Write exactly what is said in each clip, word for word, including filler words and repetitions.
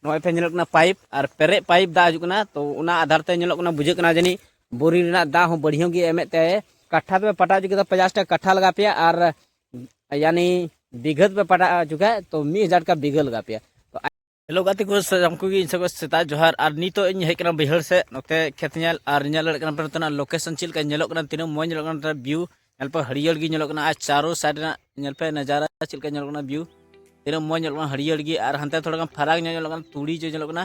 ᱱᱚᱜᱼᱚᱭ ᱯᱮ ᱧᱮᱞᱚᱜ ᱠᱟᱱᱟ ᱯᱟᱭᱤᱯ, ᱟᱨ ᱯᱮᱨᱮᱡ ᱯᱟᱭᱤᱯ ᱫᱟᱜ ᱦᱤᱡᱩᱜ ᱠᱟᱱᱟ᱾ ᱛᱚ ᱚᱱᱟ ᱟᱫᱷᱟᱨ ᱛᱮ ᱧᱮᱞᱚᱜ ᱠᱟᱱᱟ, ᱵᱩᱡᱷᱟᱹᱜ ᱠᱟᱱᱟ ᱡᱟᱹᱱᱤᱡ ᱵᱳᱨᱤᱝ ᱨᱮᱱᱟᱜ ᱫᱟᱜ ᱦᱚᱸ ᱵᱟᱹᱲᱦᱤᱭᱟᱹ ᱜᱮ ᱮᱢᱮᱫ ᱛᱮ᱾ ᱠᱟᱴᱷᱟ ᱛᱮᱯᱮ ᱯᱟᱴᱟᱣ ᱦᱚᱪᱚ ᱠᱮᱫᱟ, ᱯᱚᱧᱪᱟᱥ ᱴᱟᱠᱟ ᱠᱟᱴᱷᱟ ᱞᱟᱜᱟᱣ ᱯᱮᱭᱟ, ᱟᱨ ᱭᱟᱱᱤ ᱵᱤᱜᱷᱟᱹ ᱛᱮᱯᱮ ᱯᱟᱴᱟᱣ ᱦᱚᱪᱚ ᱠᱷᱟᱡ ᱛᱚ ᱢᱤᱫ ᱦᱟᱡᱟᱨ ᱴᱟᱠᱟ ᱵᱤᱜᱷᱟᱹ ᱞᱟᱜᱟᱣ ᱯᱮᱭᱟ᱾ ᱛᱚ ᱦᱮᱞᱳ ᱜᱟᱛᱮ ᱠᱚ, ᱥᱟᱱᱟᱢ ᱠᱚᱜᱮ ᱤᱧ ᱥᱮᱫ ᱠᱷᱚᱱ ᱥᱮᱛᱟᱜ ᱡᱚᱦᱟᱨ᱾ ᱟᱨ ᱱᱤᱛᱚᱜ ᱤᱧ ᱦᱮᱡ ᱠᱟᱱᱟ ᱵᱟᱹᱭᱦᱟᱹᱲ ᱥᱮᱫ, ᱱᱚᱛᱮ ᱠᱷᱮᱛ ᱧᱮᱞ᱾ ᱟᱨ ᱧᱮᱞ ᱫᱟᱲᱮᱭᱟᱜ ᱠᱟᱱᱟ ᱯᱮ ᱱᱚᱛᱮᱱᱟᱜ ᱞᱳᱠᱮᱥᱚᱱ ᱪᱮᱫ ᱞᱮᱠᱟ ᱧᱮᱞᱚᱜ ᱠᱟᱱᱟ, ᱛᱤᱱᱟᱹᱜ ᱢᱚᱡᱽ ᱧᱮᱞᱚᱜ ᱠᱟᱱᱟ ᱱᱚᱛᱮ ᱵᱷᱤᱭᱩ᱾ ᱧᱮᱞ ᱯᱮ, ᱦᱟᱹᱨᱭᱟᱹᱲ ᱜᱮ ᱧᱮᱞᱚᱜ ᱠᱟᱱᱟ᱾ ᱟᱨ ᱪᱟᱨᱳ ᱥᱟᱭᱤᱰ ᱨᱮᱱᱟᱜ ᱧᱮᱞ ᱯᱮ ᱱᱟᱡᱟᱨᱟ ᱪᱮᱫ ᱞᱮᱠᱟ ᱧᱮᱞᱚᱜ ᱠᱟᱱᱟ, ᱵᱷᱤᱭᱩ ᱛᱤᱱᱟᱹᱜ ᱢᱚᱡᱽ ᱧᱮᱞᱚᱜ ᱠᱟᱱᱟ, ᱦᱟᱹᱨᱭᱟᱹᱲ ᱜᱮ᱾ ᱟᱨ ᱦᱟᱱᱛᱮ ᱛᱷᱚᱲᱟ ᱜᱟᱱ ᱯᱷᱟᱨᱟᱠ ᱧᱚᱜ ᱧᱮᱞᱚᱜ ᱠᱟᱱᱟ, ᱛᱩᱲᱤ ᱡᱚ ᱧᱮᱞᱚᱜ ᱠᱟᱱᱟ᱾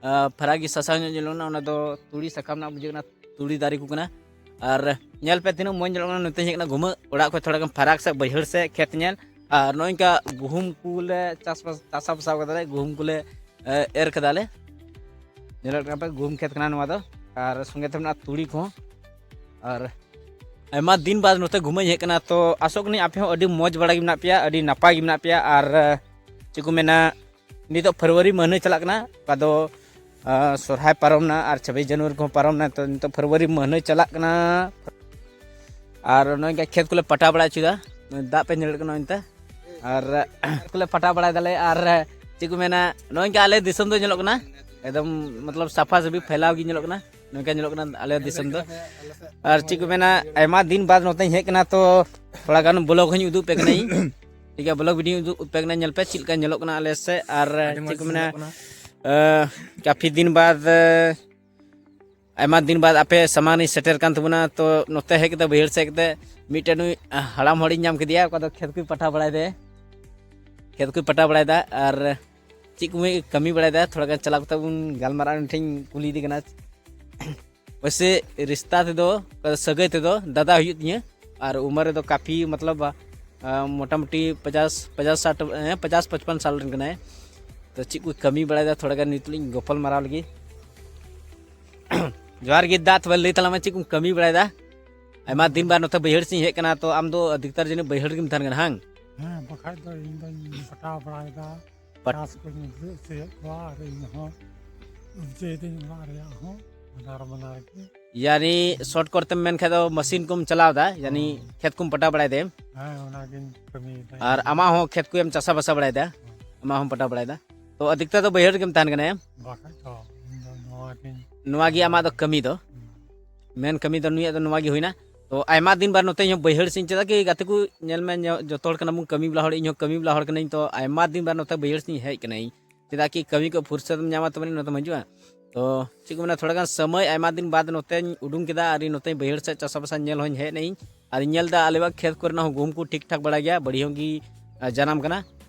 ᱟᱨ ᱯᱷᱟᱨᱟᱠ ᱜᱮ ᱥᱟᱥᱟᱝ ᱧᱚᱜ ᱧᱮᱞᱚᱜ ᱠᱟᱱᱟ, ᱚᱱᱟ ᱫᱚ ᱛᱩᱲᱤ ᱥᱟᱠᱟᱢ ᱨᱮᱱᱟᱜ ᱵᱩᱡᱷᱟᱹᱜ ᱠᱟᱱᱟ, ᱛᱩᱲᱤ ᱫᱟᱨᱮ ᱠᱚ ᱠᱟᱱᱟ᱾ ᱟᱨ ᱧᱮᱞ ᱯᱮ ᱛᱤᱱᱟᱹᱜ ᱢᱚᱡᱽ ᱧᱮᱞᱚᱜ ᱠᱟᱱᱟ᱾ ᱱᱚᱛᱮᱧ ᱦᱮᱡ ᱠᱟᱱᱟ ᱜᱷᱩᱢᱟᱹᱜ ᱚᱲᱟᱜ ᱠᱷᱚᱱ ᱛᱷᱚᱲᱟ ᱜᱟᱱ ᱯᱷᱟᱨᱟᱠ ᱥᱮᱫ, ᱵᱟᱹᱭᱦᱟᱹᱲ ᱥᱮᱫ ᱠᱷᱮᱛ ᱧᱮᱞ᱾ ᱟᱨ ᱱᱚᱜᱼᱚᱭ ᱱᱚᱝᱠᱟ ᱜᱩᱦᱩᱢ ᱠᱚᱞᱮ ᱪᱟᱥᱵᱟᱥ, ᱪᱟᱥᱟ ᱵᱟᱥᱟᱣ ᱠᱟᱫᱟᱞᱮ, ᱜᱩᱦᱩᱢ ᱠᱚᱞᱮ ᱮ, ᱮᱨ ᱠᱟᱫᱟᱞᱮ᱾ ᱧᱮᱞᱚᱜ ᱠᱟᱱᱟ ᱯᱮ ᱜᱩᱦᱩᱢ ᱠᱷᱮᱛ ᱠᱟᱱᱟ ᱱᱚᱣᱟ ᱫᱚ᱾ ᱟᱨ ᱥᱚᱸᱜᱮ ᱛᱮ ᱢᱮᱱᱟᱜᱼᱟ ᱛᱩᱲᱤ ᱠᱚᱦᱚᱸ᱾ ᱟᱨ ᱟᱭᱢᱟ ᱫᱤᱱ ᱵᱟᱫᱽ ᱱᱚᱛᱮ ᱜᱷᱩᱢᱟᱹᱧ ᱦᱮᱡ ᱠᱟᱱᱟ, ᱛᱚ ᱟᱥᱚᱜ ᱠᱟᱹᱱᱟᱹᱧ ᱟᱯᱮ ᱦᱚᱸ ᱟᱹᱰᱤ ᱢᱚᱡᱽ ᱵᱟᱲᱟ ᱜᱮ ᱢᱮᱱᱟᱜ ᱯᱮᱭᱟ, ᱟᱹᱰᱤ ᱱᱟᱯᱟᱭ ᱜᱮ ᱢᱮᱱᱟᱜ ᱯᱮᱭᱟ᱾ ᱟᱨ ᱪᱮᱫ ᱠᱚ ᱢᱮᱱᱟ, ᱱᱤᱛᱚᱜ ᱯᱷᱮᱵᱽᱨᱩᱣᱟᱨᱤ ᱢᱟᱹᱦᱱᱟᱹ ᱪᱟᱞᱟᱜ ᱠᱟᱱᱟ, ᱚᱠᱟ ᱫᱚ ᱟᱨ ᱥᱚᱨᱦᱟᱭ ᱯᱟᱨᱚᱢ ᱱᱟ ᱟᱨ ᱪᱷᱟᱵᱵᱤᱥ ᱡᱟᱱᱩᱣᱟᱨᱤ ᱠᱚᱦᱚᱸ ᱯᱟᱨᱚᱢ ᱱᱟ᱾ ᱛᱚ ᱱᱤᱛᱚᱜ ᱯᱷᱮᱵᱽᱨᱩᱣᱟᱨᱤ ᱢᱟᱹᱦᱱᱟᱹ ᱪᱟᱞᱟᱜ ᱠᱟᱱᱟ᱾ ᱟᱨ ᱱᱚᱜᱼᱚᱭ ᱱᱚᱝᱠᱟ ᱠᱷᱮᱛ ᱠᱚᱞᱮ ᱯᱟᱴᱟ ᱵᱟᱲᱟ ᱦᱚᱪᱚᱭᱮᱫᱟ᱾ ᱫᱟᱜ ᱯᱮ ᱧᱮᱞ ᱫᱟᱲᱮᱭᱟᱜ ᱠᱟᱱᱟ ᱱᱚᱜᱼᱚᱭ ᱱᱚᱛᱮ᱾ ᱟᱨ ᱠᱷᱮᱛ ᱠᱚᱞᱮ ᱯᱟᱴᱟ ᱵᱟᱲᱟᱭ ᱫᱟᱞᱮ᱾ ᱟᱨ ᱪᱮᱫ ᱠᱚ ᱢᱮᱱᱟ, ᱱᱚᱜᱼᱚᱭ ᱱᱚᱝᱠᱟ ᱟᱞᱮ ᱫᱤᱥᱚᱢ ᱫᱚ ᱧᱮᱞᱚᱜ ᱠᱟᱱᱟ ᱮᱠᱫᱚᱢ, ᱢᱚᱛᱞᱚᱵ ᱥᱟᱯᱷᱟ ᱥᱟᱹᱯᱷᱤ ᱯᱷᱮᱞᱟᱣ ᱜᱮ ᱧᱮᱞᱚᱜ ᱠᱟᱱᱟ᱾ ᱱᱚᱝᱠᱟ ᱧᱮᱞᱚᱜ ᱠᱟᱱᱟ ᱟᱞᱮ ᱫᱤᱥᱚᱢ ᱫᱚ᱾ ᱟᱨ ᱪᱮᱫ ᱠᱚ ᱢᱮᱱᱟ, ᱟᱭᱢᱟ ᱫᱤᱱ ᱵᱟᱫᱽ ᱱᱚᱛᱮᱧ ᱦᱮᱡ ᱠᱟᱱᱟ, ᱛᱚ ᱛᱷᱚᱲᱟ ᱜᱟᱱ ᱵᱞᱚᱜ ᱦᱚᱸᱧ ᱩᱫᱩᱜ ᱯᱮ ᱠᱟᱹᱱᱟᱹᱧ᱾ ᱴᱷᱤᱠ ᱜᱮᱭᱟ, ᱵᱞᱚᱜ ᱵᱷᱤᱰᱤᱭᱳ ᱩᱫᱩᱜ ᱯᱮ ᱠᱟᱹᱱᱟᱹᱧ᱾ ᱧᱮᱞ ᱯᱮ ᱪᱮᱫ ᱞᱮᱠᱟ ᱧᱮᱞᱚᱜ ᱠᱟᱱᱟ ᱟᱞᱮ ᱥᱮᱫ᱾ ᱟᱨ ᱟᱹᱰᱤ ᱪᱮᱫ ᱢᱚᱡᱽ ᱠᱚ ᱢᱮᱱᱟ, ᱧᱮᱞᱚᱜ ᱠᱟᱱᱟ᱾ ᱟᱸ, ᱠᱟᱯᱷᱤ ᱫᱤᱱ ᱵᱟᱫᱽ, ᱟᱸ, ᱟᱭᱢᱟ ᱫᱤᱱ ᱵᱟᱫᱽ ᱟᱯᱮ ᱥᱟᱢᱟᱝ ᱨᱤᱧ ᱥᱮᱴᱮᱨ ᱠᱟᱱ ᱛᱟᱵᱚᱱᱟ᱾ ᱛᱚ ᱱᱚᱛᱮ ᱦᱮᱡ ᱠᱟᱛᱮ ᱵᱟᱹᱭᱦᱟᱹᱲ ᱥᱮᱫ ᱠᱟᱛᱮ ᱢᱤᱫᱴᱮᱱ ᱱᱩᱭ, ᱟᱸ, ᱦᱟᱲᱟᱢ ᱦᱚᱲᱤᱧ ᱧᱟᱢ ᱠᱮᱫᱮᱭᱟ, ᱚᱠᱟ ᱫᱚ ᱠᱷᱮᱛ ᱠᱚᱭ ᱯᱟᱴᱟ ᱵᱟᱲᱟᱭ ᱫᱮ, ᱠᱷᱮᱛ ᱠᱚᱭ ᱯᱟᱴᱟ ᱵᱟᱲᱟᱭᱮᱫᱟ᱾ ᱟᱨ ᱪᱮᱫ ᱠᱚ ᱠᱟᱹᱢᱤ ᱵᱟᱲᱟᱭᱮᱫᱟ, ᱛᱷᱚᱲᱟ ᱜᱟᱱ ᱪᱟᱞᱟᱣ ᱠᱟᱛᱮ ᱵᱚᱱ ᱜᱟᱞᱢᱟᱨᱟᱜᱼᱟ᱾ ᱩᱱᱤ ᱴᱷᱮᱱ ᱠᱩᱞᱤ ᱤᱫᱤ ᱠᱟᱱᱟ᱾ ᱣᱮᱥᱮ ᱨᱤᱥᱛᱟ ᱛᱮᱫᱚ, ᱥᱟᱹᱜᱟᱹᱭ ᱛᱮᱫᱚ ᱫᱟᱫᱟ ᱦᱩᱭᱩᱜ ᱛᱤᱧᱟᱹ᱾ ᱟᱨ ᱩᱢᱟᱹᱨ ᱨᱮᱫᱚ ᱠᱟᱯᱷᱤ, ᱢᱚᱛᱞᱚᱵ, ᱟᱸ, ᱢᱚᱴᱟᱢᱩᱴᱤ ᱯᱚᱪᱟᱥ, ᱯᱚᱪᱟᱥ, ᱥᱟᱴ, ᱦᱮᱸ, ᱯᱚᱪᱟᱥ ᱯᱟᱸᱪᱯᱟᱱ ᱥᱟᱞ ᱨᱮᱱ ᱠᱟᱱᱟᱭ᱾ ᱛᱚ ᱪᱮᱫ ᱠᱚ ᱠᱟᱹᱢᱤ ᱵᱟᱲᱟᱭᱮᱫᱟ, ᱛᱷᱚᱲᱟ ᱜᱟᱱ ᱱᱤᱛᱚᱜ ᱞᱤᱧ ᱜᱚᱯᱚᱞ ᱢᱟᱨᱟᱣ ᱞᱮᱜᱮ᱾ ᱡᱚᱦᱟᱨ ᱜᱮ ᱫᱟ, ᱛᱚᱵᱮ ᱞᱟᱹᱭ ᱛᱟᱞᱟᱝ ᱢᱮ, ᱪᱮᱫ ᱠᱚᱢ ᱠᱟᱹᱢᱤ ᱵᱟᱲᱟᱭᱮᱫᱟ? ᱟᱭᱢᱟ ᱫᱤᱱ ᱵᱟᱫ ᱱᱚᱛᱮ ᱵᱟᱹᱭᱦᱟᱹᱲ ᱥᱮᱫ ᱤᱧ ᱦᱮᱡ ᱠᱟᱱᱟ, ᱛᱚ ᱟᱢ ᱫᱚ ᱟᱹᱰᱤᱠᱛᱟᱨ ᱡᱟᱹᱱᱤᱡ ᱵᱟᱹᱭᱦᱟᱹᱲ ᱨᱮᱜᱮᱢ ᱛᱟᱦᱮᱱ ᱠᱟᱱᱟ, ᱦᱟᱝ? ᱦᱮᱸ, ᱵᱟᱠᱷᱟᱡ ᱫᱚ ᱤᱧ ᱫᱚᱧ ᱯᱟᱴᱟᱣ ᱵᱟᱲᱟᱭᱮᱫᱟ᱾ ᱯᱟᱴ- ᱪᱟᱥ ᱠᱚᱧ ᱩᱫᱩᱜ ᱦᱚᱪᱚᱭᱮᱫ ᱠᱚᱣᱟ ᱟᱨ ᱤᱧ ᱦᱚᱸ ᱩᱵᱡᱟᱹᱭᱮᱫᱟᱹᱧ ᱚᱲᱟᱜ ᱨᱮᱭᱟᱜ ᱦᱚᱸ, ᱵᱟᱱᱟᱨ ᱵᱟᱱᱟᱨ ᱜᱮ᱾ ᱭᱟᱱᱤ ᱥᱚᱨᱴ ᱠᱚᱨᱛᱮᱢ ᱢᱮᱱ ᱠᱷᱟᱡ ᱫᱚ ᱢᱮᱥᱤᱱ ᱠᱚᱢ ᱪᱟᱞᱟᱣ ᱮᱫᱟ, ᱭᱟᱱᱤ ᱦᱚᱸ᱾ ᱠᱷᱮᱛ ᱠᱚᱢ ᱯᱟᱴᱟ ᱵᱟᱲᱟᱭ ᱫᱟ᱾ ᱦᱮᱸ, ᱚᱱᱟᱜᱤᱧ ᱠᱟᱹᱢᱤᱭᱮᱫᱟ ᱟᱨ ᱤᱧ ᱫᱚ᱾ ᱟᱢᱟᱜ ᱦᱚᱸ ᱠᱷᱮᱛ ᱠᱚᱭᱮᱢ ᱪᱟᱥᱟ ᱵᱟᱥᱟ ᱵᱟᱲᱟᱭ ᱫᱟ, ᱦᱚᱸ᱾ ᱟᱢᱟᱜ ᱦᱚᱸᱢ ᱯᱟᱴᱟ ᱵᱟᱲᱟᱭ ᱫᱟ᱾ ᱛᱚ ᱟᱫᱷᱤᱠᱛᱟ ᱫᱚ ᱵᱟᱹᱭᱦᱟᱹᱲ ᱨᱮᱜᱮᱢ ᱛᱟᱦᱮᱱ ᱠᱟᱱᱟ, ᱦᱮᱸ? ᱵᱟᱠᱷᱟᱡ ᱫᱚ ᱤᱧ ᱫᱚ ᱱᱚᱣᱟ ᱜᱤᱧ ᱱᱚᱣᱟ ᱜᱮ ᱟᱢᱟᱜ ᱫᱚ ᱠᱟᱹᱢᱤ ᱫᱚ, ᱢᱮᱱ ᱠᱟᱹᱢᱤ ᱫᱚ ᱱᱩᱭᱟᱜ ᱫᱚ ᱱᱚᱣᱟ ᱜᱮ ᱦᱩᱭᱱᱟ᱾ ᱛᱚ ᱟᱭᱢᱟ ᱫᱤᱱ ᱵᱟᱫ ᱱᱚᱛᱮ ᱤᱧ ᱦᱚᱸ ᱵᱟᱹᱭᱦᱟᱹᱲ ᱥᱮᱫ ᱤᱧ ᱪᱮᱫᱟᱜ ᱠᱤ ᱜᱟᱛᱮ ᱠᱚ ᱧᱮᱞ ᱢᱮ, ᱧᱚ- ᱡᱚᱛᱚ ᱦᱚᱲ ᱠᱟᱱᱟ ᱵᱚᱱ ᱠᱟᱹᱢᱤ ᱵᱟᱞᱟ ᱦᱚᱲ, ᱤᱧ ᱦᱚᱸ ᱠᱟᱹᱢᱤ ᱵᱟᱞᱟ ᱦᱚᱲ ᱠᱟᱹᱱᱟᱹᱧ᱾ ᱛᱚ ᱟᱭᱢᱟ ᱫᱤᱱ ᱵᱟᱫ ᱱᱚᱛᱮ ᱵᱟᱹᱭᱦᱟᱹᱲ ᱥᱮᱫ ᱤᱧ ᱦᱮᱡ ᱠᱟᱹᱱᱟᱹᱧ, ᱪᱮᱫᱟᱜ ᱠᱤ ᱠᱟᱹᱢᱤ ᱠᱚ ᱯᱷᱩᱨᱥᱟᱹᱛ ᱮᱢ ᱧᱟᱢᱟ ᱛᱚᱵᱮ ᱱᱚᱛᱮᱢ ᱦᱤᱡᱩᱜᱼᱟ᱾ ᱛᱚ ᱪᱮᱫ ᱠᱚ ᱢᱮᱱᱟ, ᱛᱷᱚᱲᱟ ᱜᱟᱱ ᱥᱚᱢᱚᱭ ᱟᱭᱢᱟ ᱫᱤᱱ ᱵᱟᱫ ᱱᱚᱛᱮᱧ ᱩᱰᱩᱝ ᱠᱮᱫᱟ ᱟᱨ ᱱᱚᱛᱮ ᱵᱟᱹᱭᱦᱟᱹᱲ ᱥᱮᱫ ᱪᱟᱥᱟ ᱵᱟᱥᱟ ᱧᱮᱞ ᱦᱚᱸᱧ ᱦᱮᱡ ᱮᱱᱟᱹᱧ᱾ ᱟᱨ ᱤᱧ ᱧᱮᱞ ᱮᱫᱟ ᱟᱞᱮᱣᱟᱜ ᱠᱷᱮᱛ ᱠᱚᱨᱮᱱᱟᱜ ᱦᱚᱸ ᱜᱩᱦᱩᱢ ᱠᱚ ᱴᱷᱤᱠ ᱴᱷᱟᱠ ᱵᱟᱲᱟ ᱜᱮᱭᱟ, ᱵᱟᱹᱲᱤ ᱦᱚᱸ ᱜᱮ ᱟ, ᱡᱟᱱᱟᱢ ᱠᱟᱱᱟ,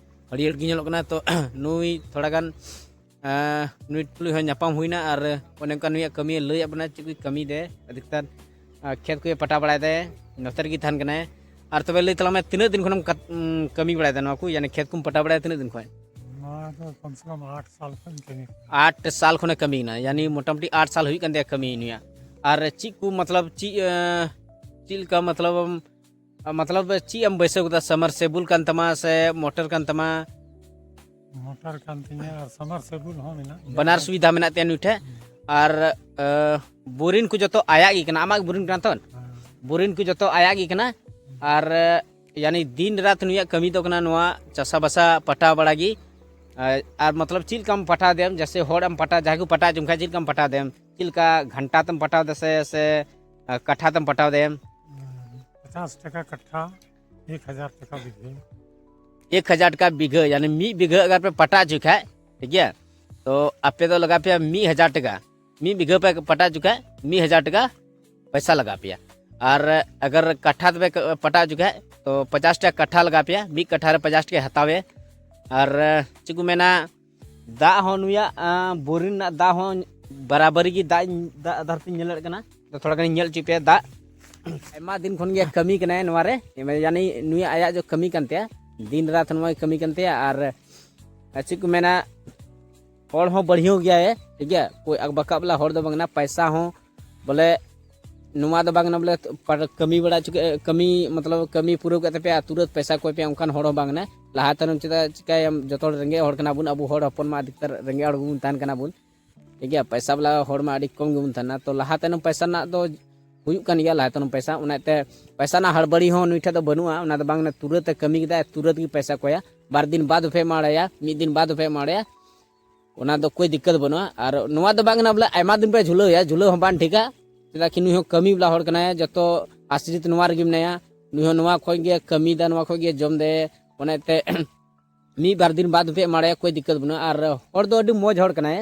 ᱦᱟᱹᱨᱭᱟᱹᱲ ᱜᱮ ᱧᱮᱞᱚᱜ ᱠᱟᱱᱟ᱾ ᱛᱚ ᱱᱩᱭ ᱛᱷᱚᱲᱟ ᱜᱟᱱ ᱟ, ᱱᱩᱭ ᱛᱩᱞᱩᱡ ᱦᱚᱸ ᱧᱟᱯᱟᱢ ᱦᱩᱭᱱᱟ ᱟᱨ ᱚᱱᱮ ᱚᱱᱠᱟ ᱱᱩᱭᱟᱜ ᱠᱟᱹᱢᱤᱭᱮ ᱞᱟᱹᱭᱟᱫ ᱵᱚᱱᱟ, ᱪᱮᱫ ᱠᱚᱭ ᱠᱟᱹᱢᱤᱭᱮᱫᱟᱭ᱾ ᱟᱹᱰᱤ ᱠᱷᱮᱛ ᱠᱚᱭ ᱯᱟᱴᱟ ᱵᱟᱲᱟᱭᱮᱫᱟᱭ, ᱱᱚᱛᱮ ᱨᱮᱜᱮ ᱛᱟᱦᱮᱱ ᱠᱟᱱᱟᱭ᱾ ᱟᱨ ᱛᱚᱵᱮ ᱞᱟᱹᱭ ᱛᱟᱞᱟᱝ ᱢᱮ, ᱛᱤᱱᱟᱹᱜ ᱫᱤᱱ ᱠᱷᱚᱱᱮᱢ ᱠᱟᱛ- ᱩᱢ, ᱠᱟᱹᱢᱤ ᱵᱟᱲᱟᱭᱮᱫᱟ ᱱᱚᱣᱟ ᱠᱚ, ᱭᱟᱱᱤ ᱠᱷᱮᱛ ᱠᱚᱢ ᱯᱟᱴᱟ ᱵᱟᱲᱟᱭᱟ ᱛᱤᱱᱟᱹᱜ ᱫᱤᱱ ᱠᱷᱚᱱ? ᱱᱚᱣᱟ ᱫᱚ ᱠᱚᱢ ᱥᱮ ᱠᱚᱢ ᱟᱴ ᱥᱟᱞ ᱠᱷᱚᱱ ᱤᱧ ᱠᱟᱹᱢᱤ ᱠᱟᱱᱟ᱾ ᱟᱴ ᱥᱟᱞ ᱠᱷᱚᱱᱮ ᱠᱟᱹᱢᱤ ᱠᱟᱱᱟ, ᱭᱟᱱᱤ ᱢᱚᱴᱟᱢᱩᱴᱤ ᱟᱴ ᱥᱟᱞ ᱦᱩᱭᱩᱜ ᱠᱟᱱ ᱛᱟᱭᱟ ᱠᱟᱹᱢᱤ ᱱᱩᱭᱟᱜ᱾ ᱟᱨ ᱪᱮᱫ ᱠᱚ ᱢᱚᱛᱞᱚᱵ ᱪᱮᱫ ᱮ, ᱪᱮᱫ ᱞᱮᱠᱟ ᱢᱚᱛᱞᱚᱵ ᱮᱢ, ᱢᱚᱛᱞᱚᱵ ᱪᱮᱫ ᱮᱢ ᱵᱟᱹᱭᱥᱟᱹᱣ ᱠᱟᱫᱟ, ᱥᱟᱢᱟᱨᱥᱮᱵᱩᱞ ᱠᱟᱱ ᱛᱟᱢᱟ ᱥᱮ ᱢᱚᱴᱚᱨ ᱠᱟᱱ ᱛᱟᱢᱟ? ᱢᱚᱴᱚᱨ ᱠᱟᱱ ᱛᱤᱧᱟᱹ ᱟᱨ ᱥᱟᱢᱟᱨᱥᱮᱵᱩᱞ ᱦᱚᱸ ᱢᱮᱱᱟᱜ ᱜᱮᱭᱟ᱾ ᱵᱟᱱᱟᱨ ᱥᱩᱵᱤᱫᱷᱟ ᱢᱮᱱᱟᱜ ᱛᱟᱭᱟ ᱱᱩᱭ ᱴᱷᱮᱱ᱾ ᱟᱨ ᱮ, ᱵᱳᱨᱤᱱ ᱠᱚ ᱡᱚᱛᱚ ᱟᱭᱟᱜ ᱜᱮ ᱠᱟᱱᱟ, ᱟᱢᱟᱜ ᱵᱳᱨᱤᱱ ᱠᱟᱱᱟ ᱛᱚ? ᱦᱮᱸ᱾ ᱵᱳᱨᱤᱱ ᱠᱚ ᱡᱚᱛᱚ ᱟᱭᱟᱜ ᱜᱮ ᱠᱟᱱᱟ᱾ ᱟᱨ ᱮ, ᱭᱟᱱᱤ ᱫᱤᱱ ᱨᱟᱛ ᱱᱩᱭᱟᱜ ᱠᱟᱹᱢᱤ ᱫᱚ ᱠᱟᱱᱟ ᱱᱚᱣᱟ ᱪᱟᱥᱟ ᱵᱟᱥᱟ ᱯᱟᱴᱟᱣ ᱵᱟᱲᱟ ᱜᱮ᱾ ᱟᱨ, ᱟᱨ ᱢᱚᱛᱞᱚᱵ ᱪᱮᱫ ᱞᱮᱠᱟᱢ ᱯᱟᱴᱟᱣ ᱫᱮᱢ, ᱡᱮᱭᱥᱮ ᱦᱚᱲ ᱮᱢ ᱯᱟᱴᱟᱣ, ᱡᱟᱦᱟᱸᱭ ᱠᱚ ᱯᱟᱴᱟᱣ ᱦᱚᱪᱚᱢ ᱠᱷᱟᱡ ᱪᱮᱫ ᱞᱮᱠᱟᱢ ᱯᱟᱴᱟᱣ ᱫᱮᱢ, ᱪᱮᱫ ᱞᱮᱠᱟ ᱜᱷᱟᱱᱴᱟ ᱛᱮᱢ ᱯᱟᱴᱟᱣ ᱫᱟ ᱥᱮ, ᱥᱮ ᱮ, ᱠᱟᱴᱷᱟ ᱛᱮᱢ ᱯᱟᱴᱟᱣ ᱫᱮᱢ? ᱯᱚᱪᱟᱥ ᱴᱟᱠᱟ ᱠᱟᱴᱷᱟ, ᱮᱠ ᱦᱟᱡᱟᱨ ᱴᱟᱠᱟ ᱵᱤᱜᱷᱟᱹ᱾ ᱮᱠ ᱦᱟᱡᱟᱨ ᱴᱟᱠᱟ ᱵᱤᱜᱷᱟᱹ, ᱭᱟᱱᱤ ᱢᱤᱫ ᱵᱤᱜᱷᱟᱹ ᱟᱜᱟᱨ ᱯᱮ ᱯᱟᱴᱟ ᱦᱚᱪᱚᱭ ᱠᱷᱟᱡ, ᱴᱷᱤᱠ ᱜᱮᱭᱟ, ᱛᱚ ᱟᱯᱮ ᱫᱚ ᱞᱟᱜᱟᱣ ᱯᱮᱭᱟ ᱢᱤᱫ ᱦᱟᱡᱟᱨ ᱴᱟᱠᱟ᱾ ᱢᱤᱫ ᱵᱤᱜᱷᱟᱹ ᱯᱮ ᱯᱟᱴᱟ ᱦᱚᱪᱚ ᱠᱷᱟᱡ ᱢᱤᱫ ᱦᱟᱡᱟᱨ ᱴᱟᱠᱟ ᱯᱚᱭᱥᱟ ᱞᱟᱜᱟᱣ ᱯᱮᱭᱟ᱾ ᱟᱨ ᱟᱜᱟᱨ ᱠᱟᱴᱷᱟ ᱛᱮᱯᱮ ᱯᱟᱴᱟ ᱦᱚᱪᱚ ᱠᱷᱟᱡ ᱛᱚ ᱯᱚᱪᱟᱥ ᱴᱟᱠᱟ ᱠᱟᱴᱷᱟ ᱞᱟᱜᱟᱣ ᱯᱮᱭᱟ, ᱢᱤᱫ ᱠᱟᱴᱷᱟ ᱨᱮ ᱯᱚᱪᱟᱥ ᱴᱟᱠᱟᱭ ᱦᱟᱛᱟᱣᱮ᱾ ᱟᱨ ᱪᱮᱫ ᱠᱚ ᱢᱮᱱᱟ, ᱫᱟᱜ ᱦᱚᱸ ᱱᱩᱭᱟᱜ ᱟᱸ, ᱵᱳᱨᱤᱝ ᱨᱮᱱᱟᱜ ᱫᱟᱜ ᱦᱚᱸ ᱵᱟᱨᱟᱵᱟᱨᱤ ᱜᱮ ᱫᱟᱜ ᱤᱧ- ᱫᱟᱜ ᱫᱷᱟᱨᱛᱤᱧ ᱧᱮᱞ ᱫᱟᱲᱮᱭᱟᱜ ᱠᱟᱱᱟ᱾ ᱛᱚ ᱛᱷᱚᱲᱟ ᱜᱟᱱᱤᱧ ᱧᱮᱞ ᱦᱚᱪᱚ ᱯᱮᱭᱟ ᱫᱟᱜ᱾ ᱟᱭᱢᱟ ᱫᱤᱱ ᱠᱷᱚᱱ ᱜᱮ ᱠᱟᱹᱢᱤ ᱠᱟᱱᱟᱭ ᱱᱚᱣᱟ ᱨᱮ, ᱭᱟᱱᱤ ᱱᱩᱭᱟᱜ ᱟᱭᱟᱜ ᱡᱚ ᱠᱟᱹᱢᱤ ᱠᱟᱱ ᱛᱟᱭᱟ, ᱫᱤᱱ ᱨᱟᱛ ᱱᱚᱣᱟ ᱜᱮ ᱠᱟᱹᱢᱤ ᱠᱟᱱ ᱛᱟᱭᱟ᱾ ᱟᱨ ᱟᱨ ᱪᱮᱫ ᱠᱚ ᱢᱮᱱᱟ, ᱦᱚᱲ ᱦᱚᱸ ᱵᱟᱹᱲᱦᱤᱭᱟᱹ ᱜᱮᱭᱟᱭ, ᱴᱷᱤᱠ ᱜᱮᱭᱟ, ᱠᱳᱭ ᱟᱠᱵᱟᱠᱟᱵ ᱵᱟᱞᱟ ᱦᱚᱲ ᱫᱚ ᱵᱟᱝ ᱠᱟᱱᱟ᱾ ᱯᱚᱭᱥᱟ ᱦᱚᱸ ᱵᱚᱞᱮ ᱱᱚᱣᱟ ᱫᱚ ᱵᱟᱝ ᱠᱟᱱᱟ ᱵᱚᱞᱮ ᱯᱟᱨ- ᱠᱟᱹᱢᱤ ᱵᱟᱲᱟ ᱦᱚᱪᱚ ᱠᱮᱫ, ᱠᱟᱹᱢᱤ ᱢᱚᱛᱞᱚᱵ ᱠᱟᱹᱢᱤ ᱯᱩᱨᱟᱹᱣ ᱠᱮᱫ ᱛᱟᱯᱮᱭᱟ ᱟᱨ ᱛᱩᱨᱟᱹᱛ ᱯᱚᱭᱥᱟ ᱠᱚᱭ ᱯᱮᱭᱟ, ᱚᱱᱠᱟᱱ ᱦᱚᱲ ᱦᱚᱸ ᱵᱟᱝ ᱠᱟᱱᱟ᱾ ᱞᱟᱦᱟ ᱛᱟᱭᱱᱚᱢ ᱪᱮᱫᱟᱜ ᱪᱤᱠᱟᱹᱭᱟᱢ, ᱡᱚᱛᱚ ᱦᱚᱲ ᱨᱮᱸᱜᱮᱡ ᱦᱚᱲ ᱠᱟᱱᱟ ᱵᱚᱱ, ᱟᱵᱚ ᱦᱚᱲ ᱦᱚᱯᱚᱱ ᱢᱟ ᱟᱹᱰᱤ ᱩᱛᱟᱹᱨ ᱨᱮᱸᱜᱮᱡ ᱦᱚᱲ ᱜᱮᱵᱚᱱ ᱛᱟᱦᱮᱱ ᱠᱟᱱᱟ ᱵᱚᱱ, ᱴᱷᱤᱠ ᱜᱮᱭᱟ, ᱯᱚᱭᱥᱟ ᱵᱟᱞᱟ ᱦᱚᱲ ᱢᱟ ᱟᱹᱰᱤ ᱠᱚᱢ ᱜᱮᱵᱚᱱ ᱛᱟᱦᱮᱱᱟ᱾ ᱛᱚ ᱞᱟᱦᱟ ᱛᱟᱭᱱᱚᱢ ᱯᱚᱭᱥᱟ ᱨᱮᱱᱟᱜ ᱫᱚ ᱦᱩᱭᱩᱜ ᱠᱟᱱ ᱜᱮᱭᱟ, ᱞᱟᱦᱟ ᱛᱟᱭᱱᱚᱢ ᱯᱚᱭᱥᱟ, ᱚᱱᱟᱛᱮ ᱯᱚᱭᱥᱟ ᱨᱮᱱᱟᱜ ᱦᱟᱲᱵᱟᱲᱤ ᱦᱚᱸ ᱱᱩᱭ ᱴᱷᱮᱱ ᱫᱚ ᱵᱟᱹᱱᱩᱜᱼᱟ᱾ ᱚᱱᱟ ᱫᱚ ᱵᱟᱝ ᱛᱩᱨᱟᱹᱛ ᱮ ᱠᱟᱹᱢᱤ ᱠᱮᱫᱟ, ᱛᱩᱨᱟᱹᱛ ᱜᱮ ᱯᱚᱭᱥᱟ ᱠᱚᱭᱟ᱾ ᱵᱟᱨ ᱫᱤᱱ ᱵᱟᱫ ᱯᱮ ᱮᱢᱟᱲᱟᱭᱟ, ᱢᱤᱫ ᱫᱤᱱ ᱵᱟᱫ ᱯᱮ ᱮᱢᱟᱲᱟᱭᱟ, ᱚᱱᱟ ᱫᱚ ᱠᱳᱭ ᱫᱤᱠᱠᱟᱛ ᱵᱟᱹᱱᱩᱜᱼᱟ᱾ ᱟᱨ ᱱᱚᱣᱟ ᱫᱚ ᱵᱟᱝ ᱠᱟᱱᱟ ᱵᱚᱞᱮ ᱟᱭᱢᱟ ᱫᱤᱱ ᱯᱮ ᱡᱷᱩᱞᱟᱹᱣ ᱮᱭᱟ, ᱡᱷᱩᱞᱟᱹᱣ ᱦᱚᱸ ᱵᱟᱝ ᱴᱷᱤᱠᱟ᱾ ᱪᱮᱫᱟᱜ ᱠᱤ ᱱᱩᱭ ᱦᱚᱸ ᱠᱟᱹᱢᱤ ᱵᱟᱞᱟ ᱦᱚᱲ ᱠᱟᱱᱟᱭ, ᱡᱚᱛᱚ ᱟᱥᱨᱤᱛ ᱱᱚᱣᱟ ᱨᱮᱜᱮ ᱢᱮᱱᱟᱭᱟ᱾ ᱱᱩᱭ ᱦᱚᱸ ᱱᱚᱣᱟ ᱠᱷᱚᱱ ᱜᱮ ᱠᱟᱹᱢᱤᱭᱮᱫᱟ, ᱱᱚᱣᱟ ᱠᱷᱚᱱ ᱜᱮ ᱡᱚᱢ ᱫᱟᱭ᱾ ᱚᱱᱟᱛᱮ ᱢᱤᱫ ᱵᱟᱨ ᱫᱤᱱ ᱵᱟᱫ ᱯᱮ ᱮᱢᱟᱲᱟᱭᱟ, ᱠᱳᱭ ᱫᱤᱠᱠᱟᱛ ᱵᱟᱹᱱᱩᱜᱼᱟ᱾ ᱟᱨ ᱦᱚᱲ ᱫᱚ ᱟᱹᱰᱤ ᱢᱚᱡᱽ ᱦᱚᱲ ᱠᱟᱱᱟᱭ,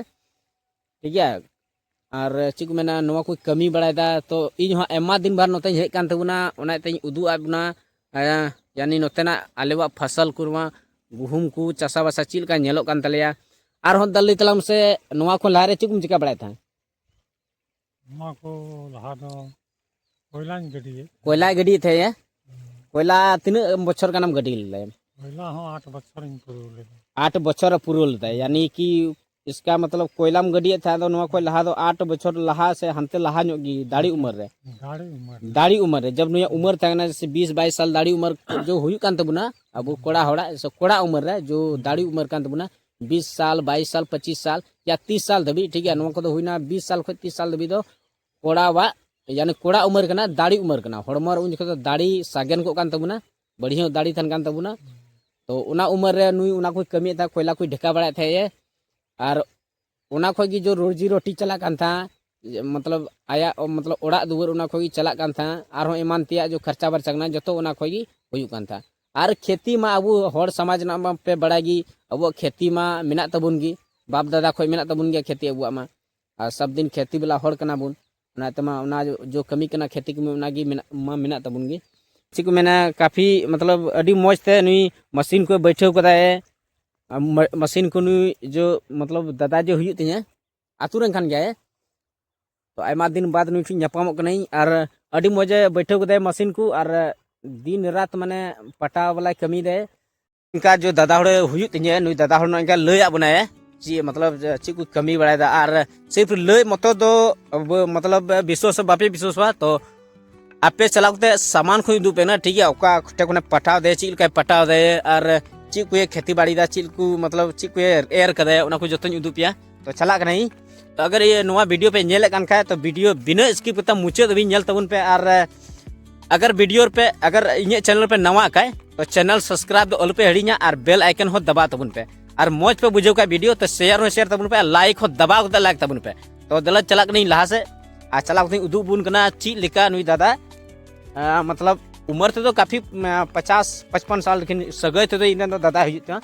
ᱴᱷᱤᱠ ᱜᱮᱭᱟ᱾ ᱟᱨ ᱪᱮᱫ ᱠᱚ ᱢᱮᱱᱟ, ᱱᱚᱣᱟ ᱠᱚ ᱠᱟᱹᱢᱤ ᱵᱟᱲᱟᱭᱮᱫᱟ᱾ ᱛᱚ ᱤᱧ ᱦᱚᱸ ᱟᱭᱢᱟ ᱫᱤᱱ ᱵᱟᱫ ᱱᱚᱛᱮᱧ ᱦᱮᱡ ᱠᱟᱱ ᱛᱟᱵᱚᱱᱟ, ᱚᱱᱟ ᱤᱭᱟᱹᱛᱮᱧ ᱩᱫᱩᱜ ᱟᱫ ᱵᱚᱱᱟ᱾ ᱦᱮᱸ, ᱭᱟᱱᱤ ᱱᱚᱛᱮᱱᱟᱜ ᱟᱞᱮᱣᱟᱜ ᱯᱷᱚᱥᱚᱞ ᱠᱚ, ᱱᱚᱣᱟ ᱜᱩᱦᱩᱢ ᱠᱚ ᱪᱟᱥᱟᱵᱟᱥᱟ ᱪᱮᱫ ᱞᱮᱠᱟ ᱧᱮᱞᱚᱜ ᱠᱟᱱ ᱛᱟᱞᱮᱭᱟ᱾ ᱟᱨᱦᱚᱸ ᱫᱟ ᱞᱟᱹᱭ ᱛᱟᱞᱟᱝ ᱢᱮᱥᱮ, ᱱᱚᱣᱟ ᱠᱷᱚᱱ ᱞᱟᱦᱟᱨᱮ ᱪᱮᱫ ᱠᱚᱢ ᱪᱤᱠᱟ ᱵᱟᱲᱟᱭᱮᱫ ᱛᱟᱦᱮᱸᱫ? ᱱᱚᱣᱟ ᱠᱚ ᱞᱟᱦᱟ ᱫᱚ ᱠᱚᱭᱞᱟᱧ ᱜᱟᱹᱰᱤᱭᱮᱫ ᱛᱟᱦᱮᱸᱫ᱾ ᱠᱚᱭᱞᱟ ᱜᱟᱹᱰᱤ ᱛᱟᱦᱮᱸᱭᱟ? ᱦᱩᱸ᱾ ᱠᱚᱭᱞᱟ ᱛᱤᱱᱟᱹᱜ ᱵᱚᱪᱷᱚᱨ ᱜᱟᱱᱮᱢ ᱜᱟᱹᱰᱤ ᱞᱮᱫᱟ? ᱠᱚᱭᱞᱟ ᱦᱚᱸ ᱟᱴ ᱵᱚᱪᱷᱚᱨᱤᱧ ᱯᱩᱨᱟᱹᱣ ᱞᱮᱫᱟ᱾ ᱟᱴ ᱵᱚᱪᱷᱚᱨ ᱯᱩᱨᱟᱹᱣ ᱞᱮᱫᱟ, ᱦᱩᱸ᱾ ᱭᱟᱱᱤ ᱠᱤ ᱤᱥᱠᱟ ᱢᱚᱛᱞᱚᱵ ᱠᱚᱭᱞᱟᱢ ᱜᱟᱹᱰᱤᱭᱮᱫ ᱛᱟᱦᱮᱸᱫ ᱫᱚ, ᱱᱚᱣᱟ ᱠᱷᱚᱱ ᱞᱟᱦᱟ ᱫᱚ ᱟᱴ ᱵᱚᱪᱷᱚᱨ ᱞᱟᱦᱟ ᱥᱮ ᱦᱟᱱᱛᱮ ᱞᱟᱦᱟ ᱧᱚᱜ ᱜᱮ ᱫᱟᱲᱮ ᱩᱢᱮᱨ ᱨᱮ? ᱫᱟᱲᱮ ᱩᱢᱮᱨ ᱨᱮ᱾ ᱫᱟᱲᱮ ᱩᱢᱮᱨ ᱨᱮ, ᱡᱟᱵ ᱱᱩᱭᱟᱜ ᱩᱢᱮᱨ ᱛᱟᱦᱮᱸ ᱠᱟᱱᱟ ᱡᱮᱥᱮ ᱵᱤᱥ ᱵᱟᱭᱤᱥ ᱥᱟᱞ ᱫᱟᱲᱮ ᱩᱢᱮᱨ ᱡᱚ ᱦᱩᱭᱩᱜ ᱠᱟᱱ ᱛᱟᱵᱚᱱᱟ, ᱟᱵᱚ ᱠᱚᱲᱟ ᱦᱚᱲᱟᱜ ᱥᱮ ᱠᱚᱲᱟ ᱩᱢᱮᱨ ᱨᱮ ᱡᱚ ᱫᱟᱲᱮ ᱩᱢᱮᱨ ᱠᱟᱱ ᱛᱟᱵᱚᱱᱟ, ᱵᱤᱥ ᱥᱟᱞ, ᱵᱟᱭᱤᱥ ᱥᱟᱞ, ᱯᱚᱸᱪᱤᱥ ᱥᱟᱞ ᱭᱟ ᱛᱤᱥ ᱥᱟᱞ ᱫᱷᱟᱹᱵᱤᱡ, ᱴᱷᱤᱠ ᱜᱮᱭᱟ, ᱱᱚᱣᱟ ᱠᱚᱫᱚ ᱦᱩᱭᱱᱟ ᱵᱤᱥ ᱥᱟᱞ ᱠᱷᱚᱱ ᱛᱤᱥ ᱥᱟᱞ ᱫᱷᱟᱹᱵᱤᱡ ᱫᱚ ᱠᱚᱲᱟᱣᱟᱜ, ᱭᱟᱱᱤ ᱠᱚᱲᱟ ᱩᱢᱮᱨ ᱠᱟᱱᱟ, ᱫᱟᱲᱮ ᱩᱢᱮᱨ ᱠᱟᱱᱟ, ᱦᱚᱲᱢᱚ ᱨᱮ ᱩᱱ ᱡᱚᱠᱷᱚᱱ ᱫᱚ ᱫᱟᱲᱮ ᱥᱟᱜᱮᱱ ᱠᱚᱜ ᱠᱟᱱ ᱛᱟᱵᱚᱱᱟ, ᱵᱟᱹᱲᱤᱡ ᱦᱚᱸ ᱫᱟᱲᱮ ᱛᱟᱦᱮᱱ ᱠᱟᱱ ᱛᱟᱵᱚᱱᱟ᱾ ᱛᱚ ᱚᱱᱟ ᱩᱢᱮᱨ ᱨᱮ ᱱᱩᱭ ᱚᱱᱟ ᱠᱚᱭ ᱠᱟᱹᱢᱤᱭᱮᱫ ᱛᱟᱦᱮᱸᱫ, ᱠᱚᱭᱞᱟ ᱠᱚᱭ ᱰᱷᱮᱠᱟ ᱵᱟᱲᱟᱭᱮᱫ ᱛᱟᱦᱮᱸᱫ ᱮ, ᱟᱨ ᱚᱱᱟ ᱠᱷᱚᱡ ᱜᱮ ᱡᱚ ᱨᱳᱡᱤ ᱨᱳᱴᱤ ᱪᱟᱞᱟᱜ ᱠᱟᱱ ᱛᱟᱦᱮᱸᱫ, ᱢᱚᱛᱞᱚᱵ ᱟᱭᱟᱜ ᱢᱚᱛᱞᱚᱵ ᱚᱲᱟᱜ ᱫᱩᱣᱟᱹᱨ ᱚᱱᱟ ᱠᱷᱚᱡ ᱜᱮ ᱪᱟᱞᱟᱜ ᱠᱟᱱ ᱛᱟᱦᱮᱸᱫ, ᱟᱨᱦᱚᱸ ᱮᱢᱟᱱ ᱛᱮᱭᱟᱜ ᱡᱚ ᱠᱷᱚᱨᱪᱟ ᱵᱟᱨᱪᱟ ᱠᱟᱱᱟ ᱡᱚᱛᱚ ᱚᱱᱟ ᱠᱷᱚᱡ ᱜᱮ ᱦᱩᱭᱩᱜ ᱠᱟᱱ ᱛᱟᱦᱮᱸᱫ᱾ ᱟᱨ ᱠᱷᱮᱛᱤ ᱢᱟ ᱟᱵᱚ ᱦᱚᱲ ᱥᱚᱢᱟᱡᱽ ᱨᱮᱱᱟᱜ ᱢᱟ ᱯᱮ ᱵᱟᱲᱟᱭ ᱜᱮ, ᱟᱵᱚᱣᱟᱜ ᱠᱷᱮᱛᱤ ᱢᱟ ᱢᱮᱱᱟᱜ ᱛᱟᱵᱚᱱ ᱜᱮ, ᱵᱟᱯ ᱫᱟᱫᱟ ᱠᱷᱚᱡ ᱢᱮᱱᱟᱜ ᱛᱟᱵᱚᱱ ᱜᱮᱭᱟ ᱠᱷᱮᱛᱤ ᱟᱵᱚᱣᱟᱜ ᱢᱟ, ᱟᱨ ᱥᱟᱵ ᱫᱤᱱ ᱠᱷᱮᱛᱤ ᱵᱟᱞᱟ ᱦᱚᱲ ᱠᱟᱱᱟ ᱵᱚᱱ᱾ ᱚᱱᱟ ᱛᱮᱢᱟ ᱚᱱᱟ ᱡᱚ ᱠᱟᱹᱢᱤ ᱠᱟᱱᱟ, ᱠᱷᱮᱛᱤ ᱠᱟᱹᱢᱤ ᱚᱱᱟ ᱜᱮ ᱢᱮᱱᱟᱜ ᱢᱟ ᱢᱮᱱᱟᱜ ᱛᱟᱵᱚᱱ ᱜᱮ᱾ ᱪᱮᱫ ᱠᱚ ᱢᱮᱱᱟ, ᱠᱟᱯᱷᱤ ᱢᱚᱛᱞᱚᱵ ᱟᱹᱰᱤ ᱢᱚᱡᱽ ᱛᱮ ᱱᱩᱭ ᱢᱟᱥᱤᱱ ᱠᱚ ᱵᱟᱹᱭᱴᱷᱟᱹᱣ ᱠᱟᱫᱟᱭ᱾ ᱟᱨ ᱢᱟ-, ᱢᱟᱥᱤᱱ ᱠᱚ ᱱᱩᱭ ᱡᱚ ᱢᱚᱛᱞᱚᱵ ᱫᱟᱫᱟ ᱡᱚ ᱦᱩᱭᱩᱜ ᱛᱤᱧᱟᱹ, ᱟᱛᱳ ᱨᱮᱱ ᱠᱟᱱ ᱜᱮᱭᱟᱭ᱾ ᱛᱚ ᱟᱭᱢᱟ ᱫᱤᱱ ᱵᱟᱫ ᱱᱩᱭ ᱴᱷᱮᱱ ᱧᱟᱯᱟᱢᱚᱜ ᱠᱟᱹᱱᱟᱹᱧ, ᱟᱨ ᱟᱹᱰᱤ ᱢᱚᱡᱮ ᱵᱟᱹᱭᱴᱷᱟᱹᱣ ᱠᱟᱫᱟᱭ ᱢᱟᱥᱤᱱ ᱠᱚ, ᱟᱨ ᱫᱤᱱ ᱨᱟᱛ ᱢᱟᱱᱮ ᱯᱟᱴᱟᱣ ᱵᱟᱞᱟᱭ ᱠᱟᱹᱢᱤᱭᱮᱫᱟᱭ᱾ ᱤᱱᱠᱟ ᱡᱚ ᱫᱟᱫᱟ ᱦᱚᱲᱮ ᱦᱩᱭᱩᱜ ᱛᱤᱧᱟᱹ, ᱱᱩᱭ ᱫᱟᱫᱟ ᱦᱚᱲ ᱱᱚᱜᱼᱚᱭ ᱤᱱᱠᱟ ᱞᱟᱹᱭᱟᱫ ᱵᱚᱱᱟᱭ ᱪᱮᱫ ᱢᱚᱛᱞᱚᱵ ᱪᱮᱫ ᱠᱚ ᱠᱟᱹᱢᱤ ᱵᱟᱲᱟᱭᱮᱫᱟ, ᱟᱨ ᱥᱤᱨᱯ ᱞᱟᱹᱭ ᱢᱚᱛᱚ ᱫᱚ ᱟᱵᱚ ᱢᱚᱛᱞᱚᱵ ᱵᱤᱥᱣᱟᱥ ᱵᱟᱯᱮ ᱵᱤᱥᱣᱟᱥᱚᱜᱼᱟ᱾ ᱛᱚ ᱟᱯᱮ ᱪᱟᱞᱟᱣ ᱠᱟᱛᱮ ᱥᱟᱢᱟᱱ ᱠᱚᱧ ᱩᱫᱩᱜ ᱯᱮ ᱱᱟ, ᱴᱷᱤᱠ ᱜᱮᱭᱟ? ᱚᱠᱟ ᱴᱷᱮᱱ ᱠᱷᱚᱱᱮ ᱯᱟᱴᱟᱣ ᱫᱟᱭ, ᱪᱮᱫ ᱞᱮᱠᱟᱭ ᱯᱟᱴᱟᱣ ᱫᱟᱭ, ᱟᱨ ᱪᱮᱫ ᱠᱚᱭᱮ ᱠᱷᱮᱛᱤ ᱵᱟᱲᱤᱭᱮᱫᱟ, ᱪᱮᱫ ᱠᱚ ᱢᱚᱛᱞᱚᱵ ᱪᱮᱫ ᱠᱚᱭᱮ ᱮᱨ ᱠᱟᱫᱟᱭ, ᱚᱱᱟ ᱠᱚ ᱡᱚᱛᱚᱧ ᱩᱫᱩᱜ ᱯᱮᱭᱟ᱾ ᱛᱚ ᱪᱟᱞᱟᱜ ᱠᱟᱱᱟᱧ᱾ ᱛᱚ ᱟᱜᱟᱨ ᱤᱭᱟᱹ ᱱᱚᱣᱟ ᱵᱷᱤᱰᱤᱭᱳ ᱯᱮ ᱧᱮᱞᱮᱫ ᱠᱟᱱ ᱠᱷᱟᱡ, ᱛᱚ ᱵᱷᱤᱰᱤᱭᱳ ᱵᱤᱱᱟᱹ skip ᱠᱟᱛᱮ ᱢᱩᱪᱟᱹᱫ ᱫᱷᱟᱹᱵᱤᱡ ᱧᱮᱞ ᱛᱟᱵᱚᱱ ᱯᱮ᱾ ᱟᱨ ᱟᱜᱟᱨ ᱵᱷᱤᱰᱤᱭᱳ ᱨᱮᱯᱮ, ᱟᱜᱟᱨ ᱤᱧᱟᱹᱜ ᱪᱮᱱᱮᱞ ᱯᱮ ᱱᱟᱣᱟ ᱠᱷᱟᱡ, ᱛᱚ channel subscribe ᱫᱚ ᱟᱞᱚᱯᱮ ᱦᱤᱲᱤᱧᱟ ᱟᱨ bell icon ᱦᱚᱸ ᱫᱟᱵᱟᱣ ᱛᱟᱵᱚᱱ ᱯᱮ᱾ ᱟᱨ ᱢᱚᱡᱽ ᱯᱮ ᱵᱩᱡᱷᱟᱹᱣ ᱠᱷᱟᱡ video ᱛᱚ share ᱦᱚᱸ share ᱛᱟᱵᱚᱱ ᱯᱮ ᱟᱨ like ᱦᱚᱸ ᱫᱟᱵᱟᱣ ᱠᱟᱛᱮ like ᱛᱟᱵᱚᱱ ᱯᱮ᱾ ᱛᱚ ᱫᱮᱞᱟ ᱪᱟᱞᱟᱜ ᱠᱟᱹᱱᱟᱹᱧ ᱞᱟᱦᱟ ᱥᱮᱫ ᱟᱨ ᱪᱟᱞᱟᱣ ᱠᱟᱛᱮᱧ ᱩᱫᱩᱜ ᱵᱚᱱ ᱠᱟᱱᱟ ᱪᱮᱫ ᱞᱮᱠᱟ ᱱᱩᱭ ᱫᱟᱫᱟ, ᱟᱸ, ᱢᱚᱛᱞᱚᱵ ᱩᱢᱮᱨ ᱛᱮᱫᱚ ᱠᱟᱯᱷᱤ, ᱟᱸ, ᱯᱚᱪᱟᱥ ᱯᱟᱸᱪᱯᱟᱱ ᱥᱟᱞ ᱞᱮᱠᱤᱱ ᱥᱟᱹᱜᱟᱹᱭ ᱛᱮᱫᱚ ᱤᱧ ᱨᱮᱱ ᱫᱚ ᱫᱟᱫᱟ ᱦᱩᱭᱩᱜ ᱛᱤᱧᱟ᱾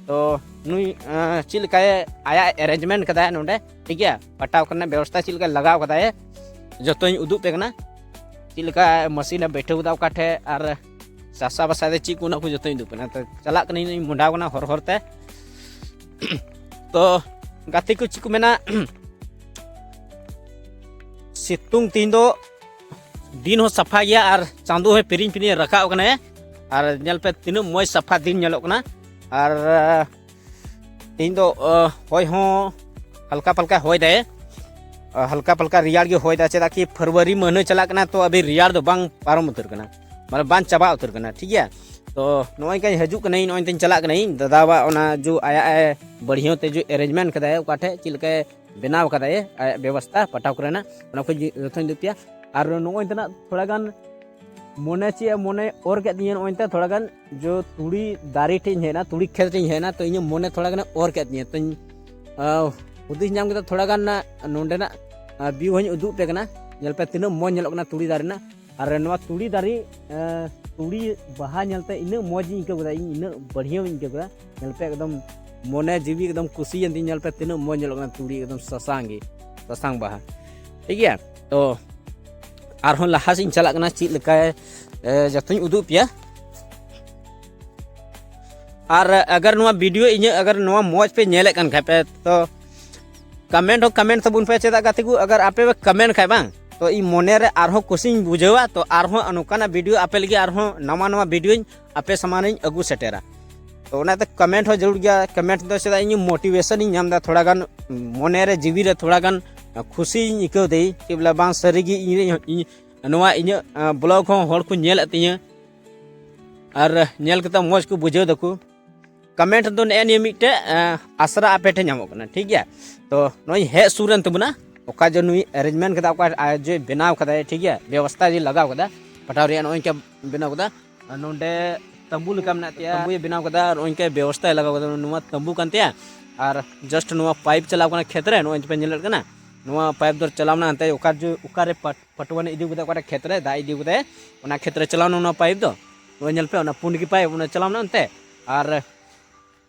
ᱛᱚ ᱱᱩᱭ, ᱟᱸ, ᱪᱮᱫ ᱞᱮᱠᱟᱭ ᱟᱭᱟᱜ arrangement ᱠᱟᱫᱟᱭ ᱱᱚᱰᱮ, ᱴᱷᱤᱠ ᱜᱮᱭᱟ, ᱯᱟᱴᱟᱣ ᱠᱚᱨᱮᱱᱟᱜ ᱵᱮᱵᱚᱥᱛᱷᱟ ᱪᱮᱫ ᱞᱮᱠᱟ ᱞᱟᱜᱟᱣ ᱠᱟᱫᱟᱭ ᱡᱚᱛᱚᱧ ᱩᱫᱩᱜ ᱯᱮ ᱠᱟᱱᱟ᱾ ᱪᱮᱫ ᱞᱮᱠᱟ machine ᱮ ᱵᱟᱹᱭᱴᱷᱟᱹᱣ ᱠᱟᱫᱟ ᱚᱠᱟ ᱴᱷᱮᱡ ᱟᱨ ᱪᱟᱥᱟ ᱵᱟᱥᱟ ᱫᱚ ᱪᱮᱫ ᱠᱚ ᱚᱱᱟ ᱠᱚ ᱡᱚᱛᱚᱧ ᱩᱫᱩᱜ ᱯᱮ ᱠᱟᱱᱟ᱾ ᱛᱚ ᱪᱟᱞᱟᱜ ᱠᱟᱹᱱᱟᱹᱧ ᱢᱚᱰᱟᱣ ᱠᱟᱱᱟ ᱦᱚᱨ ᱦᱚᱨ ᱛᱮ᱾ ᱛᱚ ᱜᱟᱛᱮ ᱠᱚ ᱪᱮᱫ ᱠᱚ ᱢᱮᱱᱟ, ᱥᱤᱛᱩᱝ ᱛᱮᱦᱮᱧ ᱫᱚ ᱫᱤᱱ ᱦᱚᱸ ᱥᱟᱯᱷᱟ ᱜᱮᱭᱟ ᱟᱨ ᱪᱟᱸᱫᱚ ᱦᱚᱸ ᱯᱤᱨᱤᱧ ᱯᱤᱨᱤᱧ ᱨᱟᱠᱟᱵ ᱠᱟᱱᱟᱭ᱾ ᱟᱨ ᱧᱮᱞ ᱯᱮ ᱛᱤᱱᱟᱹᱜ ᱢᱚᱡᱽ ᱥᱟᱯᱷᱟ ᱫᱤᱱ ᱧᱮᱞᱚᱜ ᱠᱟᱱᱟ᱾ ᱟᱨ, ᱟᱸ, ᱛᱮᱦᱮᱧ ᱫᱚ, ᱟᱸ, ᱦᱚᱭ ᱦᱚᱸ ᱦᱟᱞᱠᱟ ᱯᱟᱞᱠᱟ ᱦᱚᱭ ᱫᱟᱭ᱾ ᱟᱸ, ᱦᱟᱞᱠᱟ ᱯᱟᱞᱠᱟ ᱨᱮᱭᱟᱲ ᱜᱮ ᱦᱚᱭ ᱫᱟᱭ, ᱪᱮᱫᱟᱜ ᱠᱤ ᱯᱷᱮᱵᱽᱨᱩᱣᱟᱨᱤ ᱢᱟᱹᱦᱱᱟᱹ ᱪᱟᱞᱟᱜ ᱠᱟᱱᱟ, ᱛᱚ ᱟᱹᱵᱤ ᱨᱮᱭᱟᱲ ᱫᱚ ᱵᱟᱝ ᱯᱟᱨᱚᱢ ᱩᱛᱟᱹᱨ ᱠᱟᱱᱟ, ᱢᱟᱱᱮ ᱵᱟᱝ ᱪᱟᱵᱟ ᱩᱛᱟᱹᱨ ᱠᱟᱱᱟ, ᱴᱷᱤᱠ ᱜᱮᱭᱟ᱾ ᱛᱚ ᱱᱚᱜᱼᱚᱭ ᱠᱟᱹᱧ ᱦᱤᱡᱩᱜ ᱠᱟᱹᱱᱟᱹᱧ, ᱱᱚᱜᱼᱚᱭ ᱛᱤᱧ ᱪᱟᱞᱟᱜ ᱠᱟᱹᱱᱟᱹᱧ, ᱫᱟᱫᱟᱣᱟᱜ ᱚᱱᱟ ᱡᱚ ᱟᱭᱟᱜ ᱮ ᱵᱟᱹᱲᱦᱤᱭᱟᱹ ᱛᱮ ᱡᱚ arrangement ᱠᱟᱫᱟᱭ, ᱚᱠᱟ ᱴᱷᱮᱡ ᱪᱮᱫ ᱞᱮᱠᱟᱭ ᱵᱮᱱᱟᱣ ᱠᱟᱫᱟᱭ ᱟᱭᱟᱜ ᱵᱮᱵᱚᱥᱛᱷᱟ ᱯᱟᱴᱟᱣ ᱠᱚᱨᱮᱱᱟᱜ, ᱚᱱᱟ ᱠᱚ ᱡᱚ-, ᱡᱚᱛᱚᱧ ᱩᱫᱩᱜ ᱯᱮᱭᱟ᱾ ᱟᱨ ᱱᱚᱜᱼᱚᱭ ᱛᱮᱱᱟᱜ ᱛᱷᱚᱲᱟ ᱜᱟᱱ ᱢᱚᱱᱮ ᱪᱮᱫ ᱮ ᱢᱚᱱᱮ ᱚᱨ ᱠᱮᱫ ᱛᱤᱧᱟᱹ, ᱱᱚᱜᱼᱚᱭ ᱛᱮ ᱛᱷᱚᱲᱟ ᱜᱟᱱ ᱡᱚ ᱛᱩᱲᱤ ᱫᱟᱨᱮ ᱴᱷᱮᱡ ᱤᱧ ᱦᱮᱡ ᱮᱱᱟ, ᱛᱩᱲᱤ ᱠᱷᱮᱛ ᱨᱮᱧ ᱦᱮᱡ ᱮᱱᱟ, ᱛᱚ ᱤᱧᱟᱹᱜ ᱢᱚᱱᱮ ᱛᱷᱚᱲᱟ ᱜᱟᱱᱮ ᱚᱨ ᱠᱮᱫ ᱛᱤᱧᱟᱹ᱾ ᱛᱚᱧ, ᱟᱸ, ᱦᱩᱫᱤᱥ ᱧᱟᱢ ᱠᱮᱫᱟ ᱛᱷᱚᱲᱟ ᱜᱟᱱ ᱱᱟ-, ᱱᱚᱸᱰᱮᱱᱟᱜ, ᱟᱸ, view ᱦᱚᱸᱧ ᱩᱫᱩᱜ ᱯᱮ ᱠᱟᱱᱟ᱾ ᱧᱮᱞ ᱯᱮ ᱛᱤᱱᱟᱹᱜ ᱢᱚᱡᱽ ᱧᱮᱞᱚᱜ ᱠᱟᱱᱟ ᱛᱩᱲᱤ ᱫᱟᱨᱮ ᱨᱮᱱᱟᱜ᱾ ᱟᱨ ᱱᱚᱣᱟ ᱛᱩᱲᱤ ᱫᱟᱨᱮ, ᱟᱸ, ᱛᱩᱲᱤ ᱵᱟᱦᱟ ᱧᱮᱞᱛᱮ ᱤᱱᱟᱹᱜ ᱢᱚᱡᱽ ᱤᱧ ᱟᱹᱭᱠᱟᱹᱣ ᱠᱮᱫᱟ, ᱤᱧ ᱤᱱᱟᱹᱜ ᱵᱟᱹᱲᱦᱤᱭᱟᱹᱧ ᱟᱹᱭᱠᱟᱹᱣ ᱠᱮᱫᱟ᱾ ᱧᱮᱞ ᱯᱮ ᱮᱠᱫᱚᱢ ᱢᱚᱱᱮ ᱡᱤᱣᱤ ᱮᱠᱫᱚᱢ ᱠᱩᱥᱤᱭᱮᱱ ᱛᱤᱧ ᱧᱮᱞ ᱯᱮ ᱛᱤᱱᱟᱹᱜ ᱢᱚᱡᱽ ᱧᱮᱞᱚᱜ ᱠᱟᱱᱟ ᱛᱩᱲᱤ ᱮᱠᱫᱚᱢ ᱥᱟᱥᱟᱝ ᱜᱮ, ᱥᱟᱥᱟᱝ ᱵᱟᱦᱟ, ᱴᱷᱤᱠ ᱜᱮᱭᱟ᱾ ᱛᱚ ᱟᱨᱦᱚᱸ ᱞᱟᱦᱟ ᱥᱮᱫ ᱤᱧ ᱪᱟᱞᱟᱜ ᱠᱟᱱᱟ, ᱪᱮᱫ ᱞᱮᱠᱟ, ᱮ, ᱡᱚᱛᱚᱧ ᱩᱫᱩᱜ ᱯᱮᱭᱟ᱾ ᱟᱨ ᱟᱜᱟᱨ ᱱᱚᱣᱟ video ᱤᱧᱟᱹᱜ ᱟᱜᱟᱨ ᱱᱚᱣᱟ ᱢᱚᱡᱽ ᱯᱮ ᱧᱮᱞᱮᱫ ᱠᱟᱱ ᱠᱷᱟᱡ ᱯᱮ, ᱛᱚ comment ᱦᱚᱸ comment ᱛᱟᱵᱚᱱ ᱯᱮ᱾ ᱪᱮᱫᱟᱜ ᱜᱟᱛᱮ ᱠᱚ, ᱟᱜᱟᱨ ᱟᱯᱮ ᱯᱮ comment ᱠᱷᱟᱡ ᱵᱟᱝ, ᱛᱚ ᱤᱧ ᱢᱚᱱᱮ ᱨᱮ ᱟᱨᱦᱚᱸ ᱠᱩᱥᱤᱧ ᱵᱩᱡᱷᱟᱹᱣᱟ, ᱛᱚ ᱟᱨᱦᱚᱸ ᱱᱚᱝᱠᱟᱱᱟᱜ video ᱟᱯᱮ ᱞᱟᱹᱜᱤᱫ ᱟᱨᱦᱚᱸ ᱱᱟᱣᱟ ᱱᱟᱣᱟ videoᱧ ᱟᱯᱮ ᱥᱟᱢᱟᱝ ᱨᱤᱧ ᱟᱹᱜᱩ ᱥᱮᱴᱮᱨᱟ᱾ ᱛᱚ ᱚᱱᱟᱛᱮ comment ᱦᱚᱸ ᱡᱟᱹᱨᱩᱲ ᱜᱮᱭᱟ, comment ᱫᱚ ᱪᱮᱫᱟᱜ ᱤᱧ motivation ᱤᱧ ᱧᱟᱢ ᱮᱫᱟ, ᱛᱷᱚᱲᱟ ᱜᱟᱱ ᱢᱚᱱᱮ ᱨᱮ ᱡᱤᱣᱤ ᱨᱮ ᱛᱷᱚᱲᱟ ᱜᱟᱱ ᱠᱷᱩᱥᱤᱧ ᱟᱹᱭᱠᱟᱹᱣ ᱫᱟᱹᱧ, ᱪᱮᱫ ᱵᱚᱞᱮ ᱵᱟᱝ ᱥᱟᱹᱨᱤ ᱜᱮ ᱤᱧ, ᱤᱧ ᱱᱚᱣᱟ ᱤᱧᱟᱹᱜ, ᱟᱸ, vlog ᱦᱚᱸ ᱦᱚᱲ ᱠᱚ ᱧᱮᱞᱮᱫ ᱛᱤᱧᱟᱹ ᱟᱨ ᱧᱮᱞ ᱠᱟᱛᱮ ᱢᱚᱡᱽ ᱠᱚ ᱵᱩᱡᱷᱟᱹᱣ ᱫᱟᱠᱚ᱾ Comment ᱫᱚ ᱱᱮᱜᱼᱮ ᱱᱤᱭᱟᱹ ᱢᱤᱫᱴᱮᱡ, ᱟᱸ, ᱟᱥᱨᱟ ᱟᱯᱮ ᱴᱷᱮᱱ ᱧᱟᱢᱚᱜ ᱠᱟᱱᱟ, ᱴᱷᱤᱠ ᱜᱮᱭᱟ᱾ ᱛᱚ ᱱᱚᱜᱼᱚᱭ ᱦᱮᱡ ᱥᱩᱨ ᱮᱱ ᱛᱟᱵᱚᱱᱟ, ᱚᱠᱟ ᱡᱮ ᱱᱩᱭ arrangement ᱠᱟᱫᱟ, ᱚᱠᱟ ᱟᱡ ᱡᱮ ᱵᱮᱱᱟᱣ ᱠᱟᱫᱟᱭ, ᱴᱷᱤᱠ ᱜᱮᱭᱟ, ᱵᱮᱵᱚᱥᱛᱷᱟ ᱡᱮ ᱞᱟᱜᱟᱣ ᱠᱟᱫᱟ ᱯᱟᱴᱟᱣ ᱨᱮᱭᱟᱜ, ᱱᱚᱜᱼᱚᱭ ᱱᱤᱝᱠᱟ ᱵᱮᱱᱟᱣ ᱠᱟᱫᱟ᱾ ᱟᱨ ᱱᱚᱰᱮ ᱛᱟᱢᱵᱩ ᱞᱮᱠᱟ ᱢᱮᱱᱟᱜ ᱛᱟᱭᱟ, ᱛᱟᱢᱵᱩᱭ ᱵᱮᱱᱟᱣ ᱠᱟᱫᱟ ᱟᱨ ᱱᱚᱜᱼᱚᱭ ᱱᱚᱝᱠᱟ ᱵᱮᱵᱚᱥᱛᱷᱟᱭ ᱞᱟᱜᱟᱣ ᱠᱟᱫᱟ᱾ ᱱᱚᱣᱟ ᱛᱟᱢᱵᱩ ᱠᱟᱱ ᱛᱟᱭᱟ᱾ ᱟᱨ ᱡᱟᱥᱴ ᱱᱚᱣᱟ ᱯᱟᱭᱤᱯ ᱪᱟᱞᱟᱣ ᱠᱟᱱᱟ ᱠᱷᱮᱛ ᱨᱮ, ᱱᱚᱜᱼᱚᱭ ᱯᱮ ᱧᱮᱞᱮᱫ ᱠᱟᱱᱟ, ᱱᱚᱣᱟ ᱯᱟᱭᱤᱯ ᱫᱚ ᱪᱟᱞᱟᱣ ᱮᱱᱟ ᱦᱟᱱᱛᱮ ᱚᱠᱟ ᱡᱚ-, ᱚᱠᱟᱨᱮ ᱯᱟᱴ-, ᱯᱟᱴᱣᱟᱱᱮ ᱤᱫᱤ ᱠᱟᱫᱟ, ᱚᱠᱟᱨᱮ ᱠᱷᱮᱛ ᱨᱮ ᱫᱟᱜ ᱤᱫᱤ ᱠᱟᱫᱟᱭ, ᱚᱱᱟ ᱠᱷᱮᱛ ᱨᱮ ᱪᱟᱞᱟᱣ ᱮᱱᱟ ᱱᱚᱣᱟ ᱯᱟᱭᱤᱯ ᱫᱚ᱾ ᱱᱚᱜᱼᱚᱭ ᱧᱮᱞ ᱯᱮ, ᱚᱱᱟ ᱯᱩᱸᱰ ᱜᱮ ᱯᱟᱭᱤᱯ, ᱚᱱᱟ ᱪᱟᱞᱟᱣ ᱮᱱᱟ ᱚᱱᱛᱮ᱾ ᱟᱨ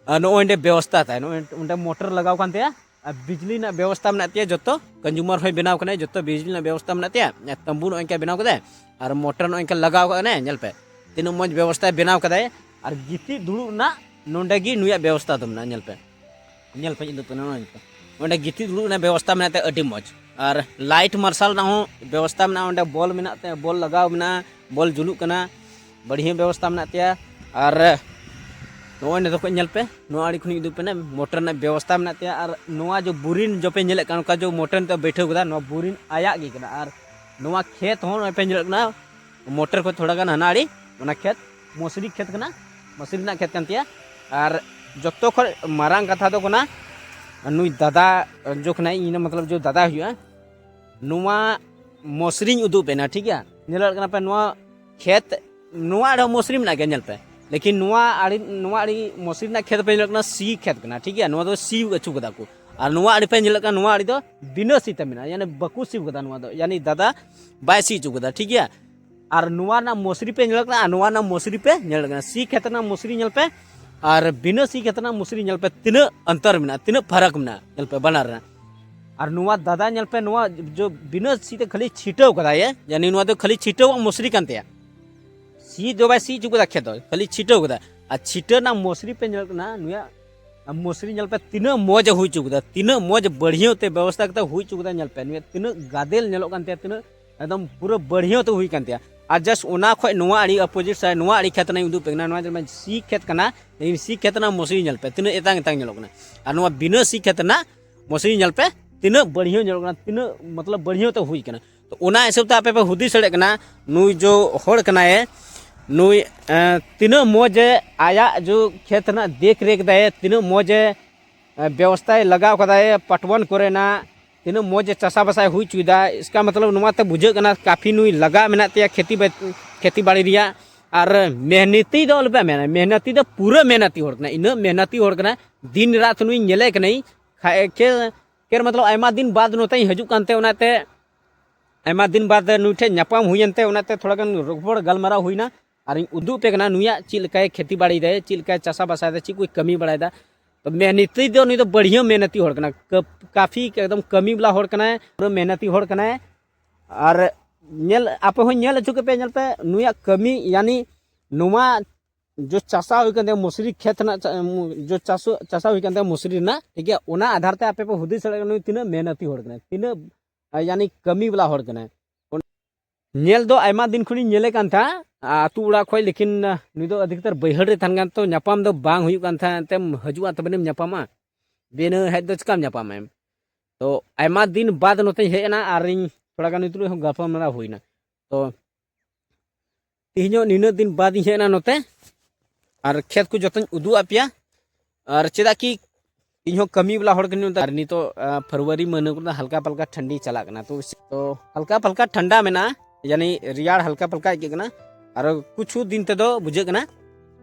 ᱟᱨ ᱱᱚᱜᱼᱚᱭ ᱚᱸᱰᱮ ᱵᱮᱵᱚᱥᱛᱷᱟ ᱛᱟᱭ, ᱱᱚᱜᱼᱚᱭ ᱚᱸᱰᱮ ᱢᱚᱴᱚᱨ ᱞᱟᱜᱟᱣ ᱠᱟᱱ ᱛᱟᱭᱟ᱾ ᱟᱨ ᱵᱤᱡᱽᱞᱤ ᱨᱮᱱᱟᱜ ᱵᱮᱵᱚᱥᱛᱷᱟ ᱢᱮᱱᱟᱜ ᱛᱟᱭᱟ, ᱡᱚᱛᱚ ᱠᱚᱱᱡᱩᱢᱟᱨ ᱦᱚᱸᱭ ᱵᱮᱱᱟᱣ ᱠᱟᱱᱟᱭ, ᱡᱚᱛᱚ ᱵᱤᱡᱽᱞᱤ ᱨᱮᱱᱟᱜ ᱵᱮᱵᱚᱥᱛᱷᱟ ᱢᱮᱱᱟᱜ ᱛᱟᱭᱟ᱾ ᱟᱨ ᱛᱟᱹᱢᱵᱩ ᱱᱚᱜᱼᱚᱭ ᱱᱚᱝᱠᱟ ᱵᱮᱱᱟᱣ ᱠᱟᱫᱟᱭ ᱟᱨ ᱢᱚᱴᱚᱨ ᱱᱚᱜᱼᱚᱭ ᱱᱚᱝᱠᱟ ᱞᱟᱜᱟᱣ ᱠᱟᱜ ᱠᱟᱱᱟᱭ, ᱧᱮᱞ ᱯᱮ ᱛᱤᱱᱟᱹᱜ ᱢᱚᱡᱽ ᱵᱮᱵᱚᱥᱛᱷᱟᱭ ᱵᱮᱱᱟᱣ ᱠᱟᱫᱟᱭ᱾ ᱟᱨ ᱜᱤᱛᱤᱡ ᱫᱩᱲᱩᱵ ᱨᱮᱱᱟᱜ ᱱᱚᱸᱰᱮ ᱜᱮ ᱱᱩᱭᱟᱜ ᱵᱮᱵᱚᱥᱛᱷᱟ ᱫᱚ ᱢᱮᱱᱟᱜᱼᱟ, ᱧᱮᱞ ᱯᱮ, ᱧᱮᱞ ᱯᱮ ᱤᱧ ᱫᱚ ᱛᱤᱱᱟᱹᱜ ᱱᱚᱜᱼᱚᱭ ᱱᱚᱝᱠᱟ᱾ ᱚᱸᱰᱮ ᱜᱤᱛᱤᱡ ᱫᱩᱲᱩᱵ ᱨᱮᱱᱟᱜ ᱵᱮᱵᱚᱥᱛᱷᱟ ᱢᱮᱱᱟᱜ ᱛᱟᱭᱟ, ᱟᱹᱰᱤ ᱢᱚᱡᱽ᱾ ᱟᱨ ᱞᱟᱭᱤᱴ ᱢᱟᱨᱥᱟᱞ ᱨᱮᱱᱟᱜ ᱦᱚᱸ ᱵᱮᱵᱚᱥᱛᱷᱟ ᱢᱮᱱᱟᱜᱼᱟ, ᱚᱸᱰᱮ ᱵᱚᱞ ᱢᱮᱱᱟᱜ ᱛᱟᱭᱟ, ᱵᱚᱞ ᱞᱟᱜᱟᱣ ᱢᱮᱱᱟᱜᱼᱟ, ᱵᱚᱞ ᱡᱩᱞᱩᱜ ᱠᱟᱱᱟ, ᱵᱟᱹᱲᱦᱤᱭᱟᱹ ᱵᱮᱵᱚᱥᱛᱷᱟ ᱢᱮᱱᱟᱜ ᱛᱟᱭᱟ᱾ ᱟᱨ ᱱᱚᱜᱼᱚᱭ ᱱᱤᱛᱚᱜ ᱠᱷᱚᱱ ᱧᱮᱞ ᱯᱮ, ᱱᱚᱣᱟ ᱟᱲᱮ ᱠᱷᱚᱱᱤᱧ ᱩᱫᱩᱜ ᱯᱮ, ᱢᱚᱴᱚᱨ ᱨᱮᱱᱟᱜ ᱵᱮᱵᱚᱥᱛᱷᱟ ᱢᱮᱱᱟᱜ ᱛᱟᱭᱟ᱾ ᱟᱨ ᱱᱚᱣᱟ ᱡᱚ ᱵᱳᱨᱤᱝ ᱡᱚᱯᱮ ᱧᱮᱞᱮᱫ ᱠᱟᱱ, ᱚᱱᱠᱟ ᱡᱚ ᱢᱚᱴᱚᱨ ᱱᱤᱛᱚᱜ ᱵᱟᱹᱭᱴᱷᱟᱹᱣ ᱠᱟᱫᱟ, ᱱᱚᱣᱟ ᱵᱳᱨᱤᱝ ᱟᱭᱟᱜ ᱜᱮ ᱠᱟᱱᱟ᱾ ᱟᱨ ᱱᱚᱣᱟ ᱠᱷᱮᱛ ᱦᱚᱸ ᱱᱚᱜᱼᱚᱭ ᱯᱮ ᱧᱮᱞᱮᱫ ᱠᱟᱱᱟ, ᱢᱚᱴᱚᱨ ᱠᱷᱚᱱ ᱛᱷᱚᱲᱟ ᱜᱟᱱ ᱦᱟᱱᱟ ᱟᱲᱮ, ᱚᱱᱟ ᱠᱷᱮᱛ ᱢᱚᱥᱨᱤ ᱠᱷᱮᱛ ᱠᱟᱱᱟ, ᱢᱚᱥᱨᱤ ᱨᱮᱱᱟᱜ ᱠᱷᱮᱛ ᱠᱟᱱ ᱛᱟᱭᱟ᱾ ᱟᱨ ᱡᱚᱛᱚ ᱠᱷᱚᱱ ᱢᱟᱨᱟᱝ ᱠᱟᱛᱷᱟ ᱫᱚ ᱠᱟᱱᱟ, ᱱᱩᱭ ᱫᱟᱫᱟ ᱡᱚ ᱠᱟᱱᱟᱭ, ᱤᱧ ᱢᱚᱛᱞᱚᱵ ᱡᱚ ᱫᱟᱫᱟ ᱦᱩᱭᱩᱜᱼᱟ, ᱱᱚᱣᱟ ᱢᱚᱥᱨᱤᱧ ᱩᱫᱩᱜ ᱯᱮ ᱱᱟ, ᱴᱷᱤᱠ ᱜᱮᱭᱟ? ᱧᱮᱞ ᱫᱟᱲᱮᱭᱟᱜ ᱠᱟᱱᱟ ᱯᱮ, ᱱᱚᱣᱟ ᱠᱷᱮᱛ, ᱱᱚᱣᱟ ᱟᱲᱮ ᱦᱚᱸ ᱢᱚᱥᱨᱤ ᱢᱮᱱᱟᱜ ᱜᱮᱭᱟ, ᱧᱮᱞ ᱯᱮ᱾ ᱞᱮᱠᱤᱱ ᱱᱚᱣᱟ ᱟᱲᱮ, ᱱᱚᱣᱟ ᱟᱲᱮ ᱢᱚᱥᱨᱤ ᱨᱮᱱᱟᱜ ᱠᱷᱮᱛ ᱯᱮ ᱧᱮᱞ ᱠᱟᱱᱟ, ᱥᱤ ᱠᱷᱮᱛ ᱠᱟᱱᱟ, ᱴᱷᱤᱠ ᱜᱮᱭᱟ? ᱱᱚᱣᱟ ᱫᱚ ᱥᱤ ᱦᱚᱪᱚ ᱠᱟᱫᱟ ᱠᱚ᱾ ᱟᱨ ᱱᱚᱣᱟ ᱟᱲᱮ ᱯᱮ ᱧᱮᱞ ᱠᱟᱱᱟ, ᱱᱚᱣᱟ ᱟᱲᱮ ᱫᱚ ᱵᱤᱱᱟᱹ ᱥᱤ ᱛᱮ ᱢᱮᱱᱟᱜᱼᱟ, ᱭᱟᱱᱤ ᱵᱟᱠᱚ ᱥᱤ ᱠᱟᱫᱟ ᱱᱚᱣᱟ ᱫᱚ, ᱭᱟᱱᱤ ᱫᱟᱫᱟ ᱵᱟᱭ ᱥᱤ ᱦᱚᱪᱚ ᱠᱟᱫᱟ, ᱴᱷᱤᱠ ᱜᱮᱭᱟ? ᱟᱨ ᱱᱚᱣᱟ ᱨᱮᱱᱟᱜ ᱢᱚᱥᱨᱤ ᱯᱮ ᱧᱮᱞ ᱠᱟᱱᱟ, ᱟᱨ ᱱᱚᱣᱟ ᱨᱮᱱᱟᱜ ᱢᱚᱥᱨᱤ ᱯᱮ ᱧᱮᱞ ᱠᱟᱱᱟ, ᱥᱤ ᱠᱷᱮᱛ ᱨᱮᱱᱟᱜ ᱢᱚᱥᱨᱤ ᱧᱮᱞ ᱯᱮ ᱟᱨ ᱵᱤᱱᱟᱹ ᱥᱤ ᱠᱷᱮᱛ ᱨᱮᱱᱟᱜ ᱢᱚᱥᱨᱤ ᱧᱮᱞ ᱯᱮ, ᱛᱤᱱᱟᱹᱜ ᱚᱱᱛᱚᱨ ᱢᱮᱱᱟᱜᱼᱟ, ᱛᱤᱱᱟᱹᱜ ᱯᱷᱟᱨᱟᱠ ᱢᱮᱱᱟᱜᱼᱟ, ᱧᱮᱞ ᱯᱮ ᱵᱟᱱᱟᱨ ᱨᱮᱱᱟᱜ᱾ ᱟᱨ ᱱᱚᱣᱟ ᱫᱟᱫᱟ ᱧᱮᱞ ᱯᱮ, ᱱᱚᱣᱟ ᱡᱚ ᱵᱤᱱᱟᱹ ᱥᱤ ᱛᱮ ᱠᱷᱟᱹᱞᱤ ᱪᱷᱤᱴᱟᱹᱣ ᱠᱟᱫᱟᱭ, ᱭᱟᱱᱤ ᱱᱚᱣᱟ ᱫᱚ ᱠᱷᱟᱹᱞᱤ ᱪᱷᱤᱴᱟᱹᱣᱟᱜ ᱢᱚᱥᱨᱤ ᱠᱟᱱ ᱛᱟᱭᱟ᱾ ᱥᱤ ᱫᱚ ᱵᱟᱭ ᱥᱤ ᱦᱚᱪᱚ ᱠᱟᱫᱟ ᱠᱷᱮᱛ ᱫᱚ, ᱠᱷᱟᱹᱞᱤ ᱪᱷᱤᱴᱟᱹᱣ ᱠᱟᱫᱟ᱾ ᱟᱨ ᱪᱷᱤᱴᱟᱹ ᱨᱮᱱᱟᱜ ᱢᱚᱥᱨᱤ ᱯᱮ ᱧᱮᱞ ᱠᱟᱱᱟ, ᱱᱩᱭᱟᱜ ᱢᱚᱥᱨᱤ ᱧᱮᱞ ᱯᱮ ᱛᱤᱱᱟᱹᱜ ᱢᱚᱡᱽ ᱮ ᱦᱩᱭ ᱦᱚᱪᱚ ᱠᱟᱫᱟ, ᱛᱤᱱᱟᱹᱜ ᱢᱚᱡᱽ ᱵᱟᱹᱲᱦᱤᱭᱟᱹ ᱛᱮ ᱵᱮᱵᱚᱥᱛᱷᱟ ᱠᱟᱛᱮ ᱦᱩᱭ ᱦᱚᱪᱚ ᱠᱟᱫᱟ᱾ ᱧᱮᱞ ᱯᱮ ᱱᱩᱭᱟᱜ ᱛᱤᱱᱟᱹᱜ ᱜᱟᱫᱮᱞ ᱧᱮᱞᱚᱜ ᱠᱟᱱ ᱛᱟᱭᱟ, ᱛᱤᱱᱟᱹᱜ ᱮᱠᱫᱚᱢ ᱯᱩᱨᱟᱹ ᱵᱟᱹᱲᱦᱤᱭᱟᱹ ᱛᱮ ᱦᱩᱭ ᱠᱟᱱ ᱛᱟᱭᱟ᱾ ᱟᱨ ᱡᱟᱥᱴ ᱚᱱᱟ ᱠᱷᱚᱡ ᱱᱚᱣᱟ ᱟᱲᱮ ᱚᱯᱳᱡᱤᱴ ᱥᱟᱭᱤᱰ, ᱱᱚᱣᱟ ᱟᱲᱮ ᱠᱷᱮᱛ ᱨᱮᱱᱟᱜ ᱩᱫᱩᱜ ᱯᱮ ᱠᱟᱱᱟ, ᱱᱚᱣᱟ ᱧᱮᱞ ᱢᱮ ᱥᱤ ᱠᱷᱮᱛ ᱠᱟᱱᱟ, ᱞᱮᱠᱤᱱ ᱥᱤ ᱠᱷᱮᱛ ᱨᱮᱱᱟᱜ ᱢᱚᱥᱨᱤ ᱧᱮᱞ ᱯᱮ ᱛᱤᱱᱟᱹᱜ ᱮᱛᱟᱝ ᱮᱛᱟᱝ ᱧᱮᱞᱚᱜ ᱠᱟᱱᱟ᱾ ᱟᱨ ᱱᱚᱣᱟ ᱵᱤᱱᱟᱹ ᱥᱤ ᱠᱷᱮᱛ ᱨᱮᱱᱟᱜ ᱢᱚᱥᱨᱤ ᱧᱮᱞ ᱯᱮ ᱛᱤᱱᱟᱹᱜ ᱵᱟᱹᱲᱦᱤᱭᱟᱹ ᱧᱮᱞᱚᱜ ᱠᱟᱱᱟ, ᱛᱤᱱᱟᱹᱜ ᱢᱚᱛᱞᱚᱵ ᱵᱟᱹᱲᱦᱤᱭᱟᱹ ᱛᱮ ᱦᱩᱭ ᱠᱟᱱᱟ᱾ ᱛᱚ ᱚᱱᱟ ᱦᱤᱥᱟᱹᱵ ᱛᱮ ᱟᱯᱮ ᱯᱮ ᱦᱩᱫᱤᱥ ᱫᱟᱲᱮᱭᱟᱜ ᱠᱟᱱᱟ, ᱱᱩᱭ ᱡᱚ ᱦᱚᱲ ᱠᱟᱱᱟᱭ, ᱱᱩᱭ ᱮᱸ, ᱛᱤᱱᱟᱹᱜ ᱢᱚᱡᱽ ᱮ ᱟᱭᱟᱜ ᱡᱚ ᱠᱷᱮᱛ ᱨᱮᱱᱟᱜ ᱫᱮᱠᱷ ᱨᱮᱠᱷ ᱫᱟᱭ, ᱛᱤᱱᱟᱹᱜ ᱢᱚᱡᱽ ᱮ ᱮᱸ, ᱵᱮᱵᱚᱥᱛᱷᱟᱭ ᱞᱟᱜᱟᱣ ᱠᱟᱫᱟᱭ ᱯᱟᱴᱣᱟᱱ ᱠᱚᱨᱮᱱᱟᱜ, ᱛᱤᱱᱟᱹᱜ ᱢᱚᱡᱽ ᱮ ᱪᱟᱥᱟ ᱵᱟᱥᱟᱭ ᱦᱩᱭ ᱦᱚᱪᱚᱭᱮᱫᱟ᱾ ᱤᱥᱠᱟ ᱢᱚᱛᱞᱚᱵ ᱱᱚᱣᱟ ᱛᱮ ᱵᱩᱡᱷᱟᱹᱜ ᱠᱟᱱᱟ ᱠᱟᱯᱷᱤ ᱱᱩᱭ ᱞᱟᱜᱟᱣ ᱢᱮᱱᱟᱜ ᱛᱟᱭᱟ ᱠᱷᱮᱛᱤ ᱵᱟ-, ᱠᱷᱮᱛᱤ ᱵᱟᱲᱤ ᱨᱮᱭᱟᱜ᱾ ᱟᱨ ᱢᱮᱦᱱᱚᱛᱤ ᱫᱚ ᱟᱞᱚᱯᱮ ᱢᱮᱱᱟ, ᱢᱮᱦᱱᱚᱛᱤ ᱫᱚ ᱯᱩᱨᱟᱹ ᱢᱮᱦᱱᱚᱛᱤ ᱦᱚᱲ ᱠᱟᱱᱟᱭ, ᱤᱱᱟᱹᱜ ᱢᱮᱦᱱᱚᱛᱤ ᱦᱚᱲ ᱠᱟᱱᱟᱭ᱾ ᱫᱤᱱ ᱨᱟᱛ ᱱᱩᱭ ᱧᱮᱞᱮ ᱠᱟᱹᱱᱟᱹᱧ, ᱠᱷᱟ- ᱠᱷᱮ- ᱠᱷᱮᱨ ᱢᱚᱛᱞᱚᱵ ᱟᱭᱢᱟ ᱫᱤᱱ ᱵᱟᱫ ᱱᱚᱛᱮᱧ ᱦᱤᱡᱩᱜ ᱠᱟᱱᱛᱮ, ᱚᱱᱟᱛᱮ ᱟᱭᱢᱟ ᱫᱤᱱ ᱵᱟᱫ ᱱᱩᱭ ᱴᱷᱮᱱ ᱧᱟᱯᱟᱢ ᱦᱩᱭᱮᱱᱛᱮ, ᱚᱱᱟᱛᱮ ᱛᱷᱚᱲᱟ ᱜᱟᱱ ᱨᱚᱯᱚᱲ ᱜᱟᱞᱢᱟᱨᱟᱣ ᱦᱩᱭᱱᱟ᱾ ᱟᱨᱤᱧ ᱩᱫᱩᱜ ᱟᱯᱮ ᱠᱟᱱᱟ ᱱᱩᱭᱟᱜ ᱪᱮᱫ ᱞᱮᱠᱟᱭ ᱠᱷᱮᱛᱤ ᱵᱟᱲᱟᱭᱮᱫᱟᱭ, ᱪᱮᱫ ᱞᱮᱠᱟᱭ ᱪᱟᱥᱟ ᱵᱟᱥᱟᱭᱮᱫᱟ, ᱪᱮᱫ ᱠᱚᱭ ᱠᱟᱹᱢᱤ ᱵᱟᱲᱟᱭᱮᱫᱟ᱾ ᱛᱚ ᱢᱮᱦᱱᱚᱛᱤ ᱫᱚ ᱱᱩᱭ ᱫᱚ ᱵᱟᱹᱲᱦᱤᱭᱟᱹ ᱢᱮᱦᱱᱚᱛᱤ ᱦᱚᱲ ᱠᱟᱱᱟ, ᱠᱟᱯ- ᱠᱟᱯᱷᱤ ᱮᱠᱫᱚᱢ ᱠᱟᱹᱢᱤ ᱵᱟᱞᱟ ᱦᱚᱲ ᱠᱟᱱᱟᱭ, ᱯᱩᱨᱟᱹ ᱢᱮᱦᱱᱚᱛᱤ ᱦᱚᱲ ᱠᱟᱱᱟᱭ᱾ ᱟᱨ ᱧᱮᱞ, ᱟᱯᱮ ᱦᱚᱸ ᱧᱮᱞ ᱦᱚᱪᱚ ᱠᱮᱯᱮ, ᱧᱮᱞ ᱯᱮ ᱱᱩᱭᱟᱜ ᱠᱟᱹᱢᱤ, ᱭᱟᱱᱤ ᱱᱚᱣᱟ ᱡᱚ ᱪᱟᱥᱟ ᱦᱩᱭ ᱠᱟᱱ ᱛᱟᱭᱟ ᱢᱩᱥᱨᱤ ᱠᱷᱮᱛ ᱨᱮᱱᱟᱜ ᱪᱟ-, ᱢᱩ-, ᱡᱚ ᱪᱟᱥ, ᱪᱟᱥᱟ ᱦᱩᱭ ᱠᱟᱱ ᱛᱟᱭᱟ ᱢᱩᱥᱨᱤ ᱨᱮᱱᱟᱜ, ᱴᱷᱤᱠ ᱜᱮᱭᱟ? ᱚᱱᱟ ᱟᱫᱷᱟᱨ ᱛᱮ ᱟᱯᱮ ᱯᱮ ᱦᱩᱫᱤᱥ ᱫᱟᱲᱮᱭᱟᱜ ᱠᱟᱱᱟ ᱱᱩᱭ ᱛᱤᱱᱟᱹᱜ ᱢᱮᱦᱱᱚᱛᱤ ᱦᱚᱲ ᱠᱟᱱᱟᱭ, ᱛᱤᱱᱟᱹᱜ, ᱟ, ᱭᱟᱱᱤ ᱠᱟᱹᱢᱤ ᱵᱟᱞᱟ ᱦᱚᱲ ᱠᱟᱱᱟᱭ᱾ ᱧᱮᱞ ᱫᱚ ᱟᱭᱢᱟ ᱫᱤᱱ ᱠᱷᱚᱱᱤᱧ ᱧᱮᱞᱮ ᱠᱟᱱ ᱛᱟᱦᱮᱸᱫ, ᱟ, ᱟᱹᱛᱩ ᱚᱲᱟᱜ ᱠᱷᱚᱱ, ᱞᱮᱠᱤᱱ, ᱟ, ᱱᱩᱭ ᱫᱚ ᱟᱹᱰᱤ ᱠᱟᱛᱟᱨ ᱵᱟᱹᱭᱦᱟᱹᱲ ᱨᱮ ᱛᱟᱦᱮᱱ ᱠᱟᱱ, ᱛᱚ ᱧᱟᱯᱟᱢ ᱫᱚ ᱵᱟᱝ ᱦᱩᱭᱩᱜ ᱠᱟᱱ ᱛᱟᱦᱮᱸᱫ᱾ ᱮᱱᱛᱮᱢ ᱦᱤᱡᱩᱜᱼᱟ ᱛᱚᱵᱮᱱᱮᱢ ᱧᱟᱯᱟᱢᱟ, ᱵᱤᱱᱟᱹ ᱦᱮᱡ ᱫᱚ ᱪᱤᱠᱟᱢ ᱧᱟᱯᱟᱢᱟ ᱮᱢ? ᱛᱚ ᱟᱭᱢᱟ ᱫᱤᱱ ᱵᱟᱫ ᱱᱚᱛᱮᱧ ᱦᱮᱡ ᱮᱱᱟ ᱟᱨᱤᱧ ᱛᱷᱚᱲᱟ ᱜᱟᱱ ᱱᱩᱭ ᱛᱩᱞᱩᱡ ᱦᱚᱸ ᱜᱟᱯᱟᱞᱢᱟᱨᱟᱣ ᱦᱩᱭᱱᱟ᱾ ᱛᱚ ᱛᱮᱦᱮᱧᱚᱜ ᱱᱤᱱᱟᱹᱜ ᱫᱤᱱ ᱵᱟᱫ ᱤᱧ ᱦᱮᱡ ᱮᱱᱟ ᱱᱚᱛᱮ, ᱟᱨ ᱠᱷᱮᱛ ᱠᱚ ᱡᱚᱛᱚᱧ ᱩᱫᱩᱜ ᱟᱯᱮᱭᱟ᱾ ᱟᱨ ᱪᱮᱫᱟᱜ ᱠᱤ ᱤᱧ ᱦᱚᱸ ᱠᱟᱹᱢᱤ ᱵᱟᱞᱟ ᱦᱚᱲ ᱠᱟᱹᱱᱟᱹᱧ, ᱟᱨ ᱱᱤᱛᱚᱜ, ᱟ, ᱯᱷᱮᱵᱽᱨᱩᱣᱟᱨᱤ ᱢᱟᱹᱦᱱᱟᱹ ᱠᱚᱨᱮ ᱫᱚ ᱦᱟᱞᱠᱟ ᱯᱟᱞᱠᱟ ᱴᱷᱟᱱᱰᱤ ᱪᱟᱞᱟᱜ ᱠᱟᱱᱟ, ᱛᱚ, ᱛᱚ ᱦᱟᱞᱠᱟ ᱯᱟᱞᱠᱟ ᱴᱷᱟᱱᱰᱟ ᱢᱮᱱᱟᱜᱼᱟ, ᱭᱟᱱᱤ ᱨᱮᱭᱟᱲ ᱦᱟᱞᱠᱟ ᱯᱟᱞᱠᱟ ᱟᱹᱭᱠᱟᱹᱜ ᱠᱟᱱᱟ᱾ ᱟᱨ ᱠᱩᱪᱷᱩ ᱫᱤᱱ ᱛᱮᱫᱚ ᱵᱩᱡᱷᱟᱹᱜ ᱠᱟᱱᱟ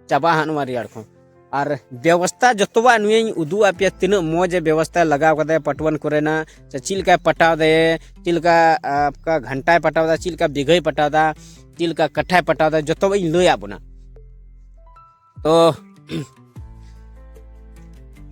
ᱪᱟᱵᱟᱜᱼᱟ ᱦᱟᱸᱜ ᱱᱚᱣᱟ ᱨᱮᱭᱟᱲ ᱠᱚ᱾ ᱟᱨ ᱵᱮᱵᱚᱥᱛᱟ ᱡᱚᱛᱚᱣᱟᱜ ᱱᱩᱭᱟᱧ ᱩᱫᱩᱜ ᱟᱯᱮᱭᱟ, ᱛᱤᱱᱟᱹᱜ ᱢᱚᱡᱽ ᱮ ᱵᱮᱵᱚᱥᱛᱟ ᱞᱟᱜᱟᱣ ᱠᱟᱫᱟᱭ ᱯᱟᱴᱣᱟᱱ ᱠᱚᱨᱮᱱᱟᱜ, ᱥᱮ ᱪᱮᱫ ᱞᱮᱠᱟᱭ ᱯᱟᱴᱟᱣ ᱫᱟᱭ, ᱪᱮᱫ ᱞᱮᱠᱟ, ᱟ, ᱚᱠᱟ ᱜᱷᱟᱱᱴᱟᱭ ᱯᱟᱴᱟᱣ ᱫᱟ, ᱪᱮᱫ ᱞᱮᱠᱟ ᱵᱤᱜᱷᱟᱹᱭ ᱯᱟᱴᱟᱣ ᱫᱟ, ᱪᱮᱫ ᱞᱮᱠᱟ ᱠᱟᱴᱷᱟᱭ ᱯᱟᱴᱟᱣ ᱫᱟ, ᱡᱚᱛᱚᱣᱟᱜ ᱤᱧ ᱞᱟᱹᱭ ᱟᱵᱚᱱᱟ᱾ ᱛᱚ,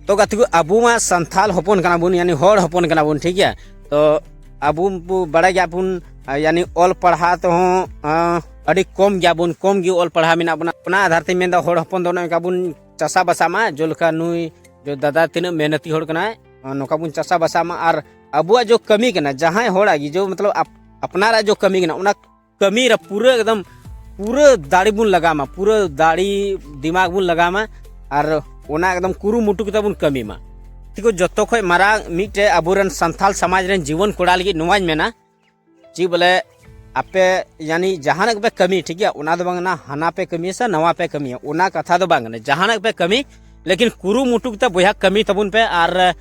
ᱛᱚ ᱜᱟᱛᱮ ᱠᱚ, ᱟᱵᱚ ᱢᱟ ᱥᱟᱱᱛᱟᱞ ᱦᱚᱯᱚᱱ ᱠᱟᱱᱟ ᱵᱚᱱ, ᱭᱟᱱᱤ ᱦᱚᱲ ᱦᱚᱯᱚᱱ ᱠᱟᱱᱟ ᱵᱚᱱ, ᱴᱷᱤᱠ ᱜᱮᱭᱟ? ᱛᱚ ᱟᱵᱚ ᱵᱚ ᱵᱟᱲᱟᱭ ᱜᱮᱭᱟ ᱵᱚᱱ, ᱟ, ᱭᱟᱱᱤ ᱚᱞ ᱯᱟᱲᱦᱟᱣ ᱛᱮᱦᱚᱸ, ᱟ, ᱟᱹᱰᱤ ᱠᱚᱢ ᱜᱮᱭᱟ ᱵᱚᱱ, ᱠᱚᱢ ᱜᱮ ᱚᱞ ᱯᱟᱲᱦᱟᱣ ᱢᱮᱱᱟᱜ ᱵᱚᱱᱟ᱾ ᱚᱱᱟ ᱟᱫᱷᱟᱨ ᱛᱮᱧ ᱢᱮᱱᱫᱟ, ᱦᱚᱲ ᱦᱚᱯᱚᱱ ᱫᱚ ᱚᱱᱮ ᱚᱱᱠᱟ ᱵᱚᱱ ᱪᱟᱥᱟ ᱵᱟᱥᱟ ᱢᱟ, ᱡᱮᱞᱮᱠᱟ ᱱᱩᱭ ᱡᱚ ᱫᱟᱫᱟ ᱛᱤᱱᱟᱹᱜ ᱢᱮᱦᱱᱚᱛᱤ ᱦᱚᱲ ᱠᱟᱱᱟᱭ, ᱱᱚᱝᱠᱟ ᱵᱚᱱ ᱪᱟᱥᱟ ᱵᱟᱥᱟ ᱢᱟ᱾ ᱟᱨ ᱟᱵᱚᱣᱟᱜ ᱡᱚ ᱠᱟᱹᱢᱤ ᱠᱟᱱᱟ, ᱡᱟᱦᱟᱸᱭ ᱦᱚᱲᱟᱜ ᱜᱮ ᱡᱚ ᱢᱚᱛᱞᱚᱵ ᱟᱯ-, ᱟᱯᱱᱟᱨᱟᱜ ᱡᱚ ᱠᱟᱹᱢᱤ ᱠᱟᱱᱟ, ᱚᱱᱟ ᱠᱟᱹᱢᱤ ᱨᱮ ᱯᱩᱨᱟᱹ ᱮᱠᱫᱚᱢ ᱯᱩᱨᱟᱹ ᱫᱟᱲᱮ ᱵᱚᱱ ᱞᱟᱜᱟᱣ ᱢᱟ, ᱯᱩᱨᱟᱹ ᱫᱟᱲᱮ ᱫᱤᱢᱟᱜᱽ ᱵᱚᱱ ᱞᱟᱜᱟᱣ ᱢᱟ, ᱟᱨ ᱚᱱᱟ ᱮᱠᱫᱚᱢ ᱠᱩᱨᱩᱢᱩᱴᱩ ᱠᱟᱛᱮ ᱵᱚᱱ ᱠᱟᱹᱢᱤ ᱢᱟ᱾ ᱴᱷᱤᱠ, ᱡᱚᱛᱚ ᱠᱷᱚᱡ ᱢᱟᱨᱟᱝ ᱢᱤᱫᱴᱮᱡ ᱟᱵᱚᱨᱮᱱ ᱥᱟᱱᱛᱟᱞ ᱥᱚᱢᱟᱡᱽ ᱨᱮᱱ ᱡᱩᱣᱟᱹᱱ ᱠᱚᱲᱟ ᱞᱟᱹᱜᱤᱫ ᱱᱚᱣᱟᱧ ᱢᱮᱱᱟ, ᱪᱮᱫ ᱵᱚᱞᱮ, ᱟᱯᱮ ᱭᱟᱱᱤ ᱡᱟᱦᱟᱱᱟᱜ ᱜᱮᱯᱮ ᱠᱟᱹᱢᱤ, ᱴᱷᱤᱠ ᱜᱮᱭᱟ, ᱚᱱᱟ ᱫᱚ ᱵᱟᱝ ᱠᱟᱱᱟ ᱦᱟᱱᱟ ᱯᱮ ᱠᱟᱹᱢᱤᱭᱟ ᱥᱮ ᱱᱟᱣᱟ ᱯᱮ ᱠᱟᱹᱢᱤᱭᱟ, ᱚᱱᱟ ᱠᱟᱛᱷᱟ ᱫᱚ ᱵᱟᱝ ᱠᱟᱱᱟ᱾ ᱡᱟᱦᱟᱱᱟᱜ ᱯᱮ ᱠᱟᱹᱢᱤ, ᱞᱮᱠᱤᱱ ᱠᱩᱨᱩᱢᱩᱴᱩ ᱠᱟᱛᱮ ᱵᱚᱭᱦᱟ ᱠᱟᱹᱢᱤ ᱛᱟᱵᱚᱱ ᱯᱮ᱾ ᱟᱨ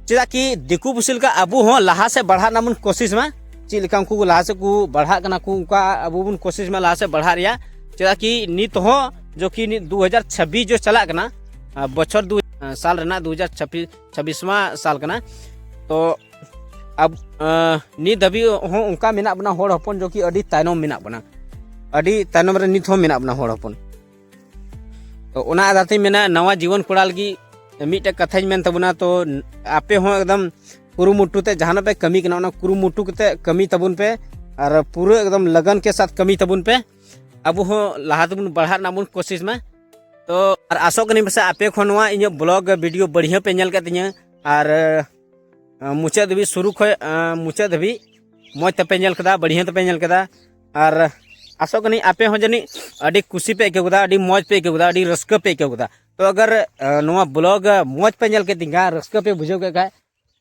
ᱪᱮᱫᱟᱜ ᱠᱤ ᱫᱤᱠᱩ ᱯᱩᱥᱤ ᱞᱮᱠᱟ ᱟᱵᱚ ᱦᱚᱸ ᱞᱟᱦᱟ ᱥᱮᱫ ᱵᱟᱲᱦᱟᱜ ᱨᱮᱱᱟᱜ ᱵᱚᱱ ᱠᱳᱥᱤᱥ ᱢᱟ, ᱪᱮᱫ ᱞᱮᱠᱟ ᱩᱱᱠᱩ ᱠᱚ ᱞᱟᱦᱟ ᱥᱮᱫ ᱠᱚ ᱵᱟᱲᱦᱟᱜ ᱠᱟᱱᱟ ᱠᱚ, ᱚᱱᱠᱟ ᱟᱵᱚ ᱵᱚᱱ ᱠᱳᱥᱤᱥ ᱢᱟ ᱞᱟᱦᱟ ᱥᱮᱫ ᱵᱟᱲᱦᱟᱜ ᱨᱮᱭᱟᱜ᱾ ᱪᱮᱫᱟᱜ ᱠᱤ ᱱᱤᱛ ᱦᱚᱸ ᱡᱚᱠᱤ ᱱᱤᱛ ᱫᱩ ᱦᱟᱡᱟᱨ ᱪᱷᱟᱵᱵᱤᱥ ᱡᱚ ᱪᱟᱞᱟᱜ ᱠᱟᱱᱟ, ᱟᱨ ᱵᱚᱪᱷᱚᱨ ᱫᱩ ᱥᱟᱞ ᱨᱮᱱᱟᱜ ᱫᱩ ᱦᱟᱡᱟᱨ ᱪᱷᱟᱵᱵᱤᱥ ᱢᱟ ᱥᱟᱞ ᱠᱟᱱᱟ᱾ ᱛᱚ ᱟᱵ ᱱᱤᱛ ᱫᱷᱟᱹᱵᱤᱡ ᱦᱚᱸ ᱚᱱᱠᱟ ᱢᱮᱱᱟᱜ ᱵᱚᱱᱟ ᱦᱚᱲ ᱦᱚᱯᱚᱱ ᱡᱚᱠᱤ ᱟᱹᱰᱤ ᱛᱟᱭᱱᱚᱢ ᱢᱮᱱᱟᱜ ᱵᱚᱱᱟ, ᱟᱹᱰᱤ ᱛᱟᱭᱱᱚᱢ ᱨᱮ ᱱᱤᱛ ᱦᱚᱸ ᱢᱮᱱᱟᱜ ᱵᱚᱱᱟ ᱦᱚᱲ ᱦᱚᱯᱚᱱ᱾ ᱛᱚ ᱚᱱᱟ ᱟᱫᱷᱟᱨ ᱛᱤᱧ ᱢᱮᱱᱟ, ᱱᱟᱣᱟ ᱡᱤᱵᱚᱱ ᱠᱚᱲᱟ ᱞᱟᱹᱜᱤᱫ ᱢᱤᱫᱴᱮᱡ ᱠᱟᱛᱷᱟᱧ ᱢᱮᱱ ᱛᱟᱵᱚᱱᱟ᱾ ᱛᱚ ᱟᱯᱮ ᱦᱚᱸ ᱮᱠᱫᱚᱢ ᱠᱩᱨᱩᱢᱩᱴᱩ ᱛᱮ ᱡᱟᱦᱟᱱᱟᱜ ᱯᱮ ᱠᱟᱹᱢᱤ ᱠᱟᱱᱟ, ᱚᱱᱟ ᱠᱩᱨᱩᱢᱩᱴᱩ ᱠᱟᱛᱮ ᱠᱟᱹᱢᱤ ᱛᱟᱵᱚᱱ ᱯᱮ, ᱟᱨ ᱯᱩᱨᱟᱹ ᱮᱠᱫᱚᱢ ᱞᱚᱜᱚᱱ ᱠᱮ ᱥᱟᱛ ᱠᱟᱹᱢᱤ ᱛᱟᱵᱚᱱ ᱯᱮ᱾ ᱟᱵᱚ ᱦᱚᱸ ᱞᱟᱦᱟ ᱛᱮᱵᱚᱱ ᱵᱟᱲᱦᱟᱜ ᱨᱮᱱᱟᱜ ᱵᱚᱱ ᱠᱳᱥᱤᱥ ᱢᱟ᱾ ᱛᱚ ᱟᱨ ᱟᱥᱚᱜ ᱠᱟᱹᱱᱟᱹᱧ ᱯᱟᱥᱮ ᱟᱯᱮ ᱠᱷᱚᱱ ᱱᱚᱣᱟ ᱤᱧᱟᱹᱜ ᱵᱞᱚᱜ ᱵᱷᱤᱰᱤᱭᱳ ᱵᱟᱹᱲᱦᱤᱭᱟᱹ ᱯᱮ ᱧᱮᱞ ᱠᱮᱫ ᱛᱤᱧᱟᱹ, ᱟᱨ ᱢᱩᱪᱟᱹᱫ ᱫᱷᱟᱹᱵᱤᱡ, ᱥᱩᱨᱩ ᱠᱷᱚᱱ ᱢᱩᱪᱟᱹᱫ ᱫᱷᱟᱹᱵᱤᱡ ᱢᱚᱡᱽ ᱛᱮᱯᱮ ᱧᱮᱞ ᱠᱮᱫᱟ, ᱵᱟᱹᱲᱦᱤᱭᱟᱹ ᱛᱮᱯᱮ ᱧᱮᱞ ᱠᱮᱫᱟ᱾ ᱟᱨ ᱟᱥᱚᱜ ᱠᱟᱹᱱᱟᱹᱧ ᱟᱯᱮ ᱦᱚᱸ ᱡᱟᱹᱱᱤᱡ ᱟᱹᱰᱤ ᱠᱩᱥᱤ ᱯᱮ ᱟᱹᱭᱠᱟᱹᱣ ᱠᱮᱫᱟ, ᱟᱹᱰᱤ ᱢᱚᱡᱽ ᱯᱮ ᱟᱹᱭᱠᱟᱹᱣ ᱠᱮᱫᱟ, ᱟᱹᱰᱤ ᱨᱟᱹᱥᱠᱟᱹ ᱯᱮ ᱟᱹᱭᱠᱟᱹᱣ ᱠᱮᱫᱟ᱾ ᱛᱚ ᱟᱜᱟᱨ ᱱᱚᱣᱟ ᱵᱞᱚᱜ ᱢᱚᱡᱽ ᱯᱮ ᱧᱮᱞ ᱠᱮᱫ ᱛᱤᱧ ᱠᱷᱟᱱ, ᱨᱟᱹᱥᱠᱟᱹ ᱯᱮ ᱵᱩᱡᱷᱟᱹᱣ ᱠᱮᱫ ᱠᱷᱟᱱ,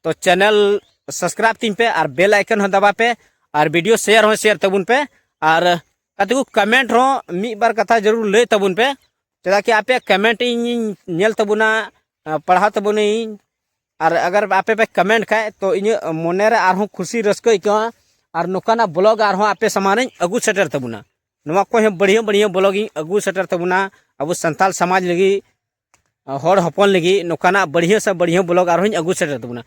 ᱛᱚ ᱪᱮᱱᱮᱞ ᱥᱟᱵᱥᱠᱨᱟᱭᱤᱵᱽ ᱛᱤᱧ ᱯᱮ ᱟᱨ ᱵᱮᱞ ᱟᱭᱠᱚᱱ ᱦᱚᱸ ᱫᱟᱵᱟ ᱯᱮ, ᱟᱨ ᱵᱷᱤᱰᱤᱭᱳ ᱥᱮᱭᱟᱨ ᱦᱚᱸ ᱥᱮᱭᱟᱨ ᱛᱟᱵᱚᱱ ᱯᱮ᱾ ᱟᱨ ᱜᱟᱛᱮ ᱠᱚ, ᱠᱚᱢᱮᱱᱴ ᱨᱮᱦᱚᱸ ᱢᱤᱫ ᱵᱟᱨ ᱠᱟᱛᱷᱟ ᱡᱟᱹᱨᱩᱲ ᱞᱟᱹᱭ ᱛᱟᱵᱚᱱ ᱯᱮ, ᱪᱮᱫᱟᱜ ᱠᱤ ᱟᱯᱮᱭᱟᱜ ᱠᱚᱢᱮᱱᱴ ᱤᱧ ᱧᱮᱞ ᱛᱟᱵᱚᱱᱟ, ᱯᱟᱲᱦᱟᱣ ᱛᱟᱵᱚᱱᱟᱹᱧ᱾ ᱟᱨ ᱟᱜᱟᱨ ᱟᱯᱮ ᱯᱮ ᱠᱚᱢᱮᱱᱴ ᱠᱷᱟᱡ, ᱛᱚ ᱤᱧᱟᱹᱜ ᱢᱚᱱᱮ ᱨᱮ ᱟᱨᱦᱚᱸ ᱠᱷᱩᱥᱤ ᱨᱟᱹᱥᱠᱟᱹ ᱟᱹᱭᱠᱟᱹᱜᱼᱟ᱾ ᱟᱨ ᱱᱚᱝᱠᱟᱱᱟᱜ ᱵᱞᱚᱜ ᱟᱨᱦᱚᱸ ᱟᱯᱮ ᱥᱟᱢᱟᱝ ᱨᱤᱧ ᱟᱹᱜᱩ ᱥᱮᱴᱮᱨ ᱛᱟᱵᱚᱱᱟ᱾ ᱱᱚᱣᱟ ᱠᱷᱚᱱ ᱦᱚᱸ ᱵᱟᱹᱲᱦᱤᱭᱟᱹ ᱵᱟᱹᱲᱦᱤᱭᱟᱹ ᱵᱞᱚᱜ ᱤᱧ ᱟᱹᱜᱩ ᱥᱮᱴᱮᱨ ᱛᱟᱵᱚᱱᱟ, ᱟᱵᱚ ᱥᱟᱱᱛᱟᱲ ᱥᱚᱢᱟᱡᱽ ᱞᱟᱹᱜᱤᱫ, ᱦᱚᱲ ᱦᱚᱯᱚᱱ ᱞᱟᱹᱜᱤᱫ ᱱᱚᱝᱠᱟᱱᱟᱜ ᱵᱟᱹᱲᱦᱤᱭᱟᱹ ᱥᱮ ᱵᱟᱹᱲᱦᱤᱭᱟᱹ ᱵᱞᱚᱜ ᱟᱨᱦᱚᱸᱧ ᱟᱹᱜᱩ ᱥᱮᱴᱮᱨ ᱛᱟᱵᱚᱱᱟ᱾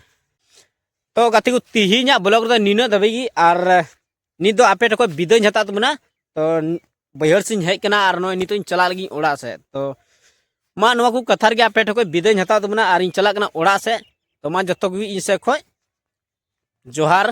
ᱛᱚ ᱜᱟᱛᱮ ᱠᱚ, ᱛᱤᱦᱤᱧᱟᱜ ᱵᱞᱚᱜ ᱨᱮᱫᱚ ᱱᱤᱱᱟᱹᱜ ᱫᱷᱟᱹᱵᱤᱡ ᱜᱮ᱾ ᱟᱨ ᱱᱤᱛ ᱫᱚ ᱟᱯᱮ ᱴᱷᱮᱱ ᱠᱷᱚᱱ ᱵᱤᱫᱟᱹᱭ ᱦᱟᱛᱟᱣ ᱛᱟᱵᱚᱱᱟ᱾ ᱛᱚ ᱵᱟᱹᱭᱦᱟᱹᱲ ᱥᱮᱫ ᱤᱧ ᱦᱮᱡ ᱠᱟᱱᱟ ᱟᱨ ᱱᱚᱜᱼᱚᱭ ᱱᱤᱛᱚᱜ ᱤᱧ ᱪᱟᱞᱟᱜ ᱞᱟᱹᱜᱤᱫ ᱚᱲᱟᱜ ᱥᱮᱫ᱾ ᱛᱚ ᱢᱟ, ᱱᱚᱣᱟ ᱠᱚ ᱠᱟᱛᱷᱟ ᱨᱮᱜᱮ ᱟᱯᱮ ᱴᱷᱮᱱ ᱠᱷᱚᱱ ᱵᱤᱫᱟᱹᱭ ᱦᱟᱛᱟᱣ ᱛᱟᱵᱚᱱᱟ ᱟᱨ ᱤᱧ ᱪᱟᱞᱟᱜ ᱠᱟᱱᱟ ᱚᱲᱟᱜ ᱥᱮᱫ᱾ ᱛᱚ ᱢᱟ, ᱡᱚᱛᱚ ᱠᱚᱜᱮ ᱤᱧ ᱥᱮᱫ ᱠᱷᱚᱱ ᱡᱚᱦᱟᱨ,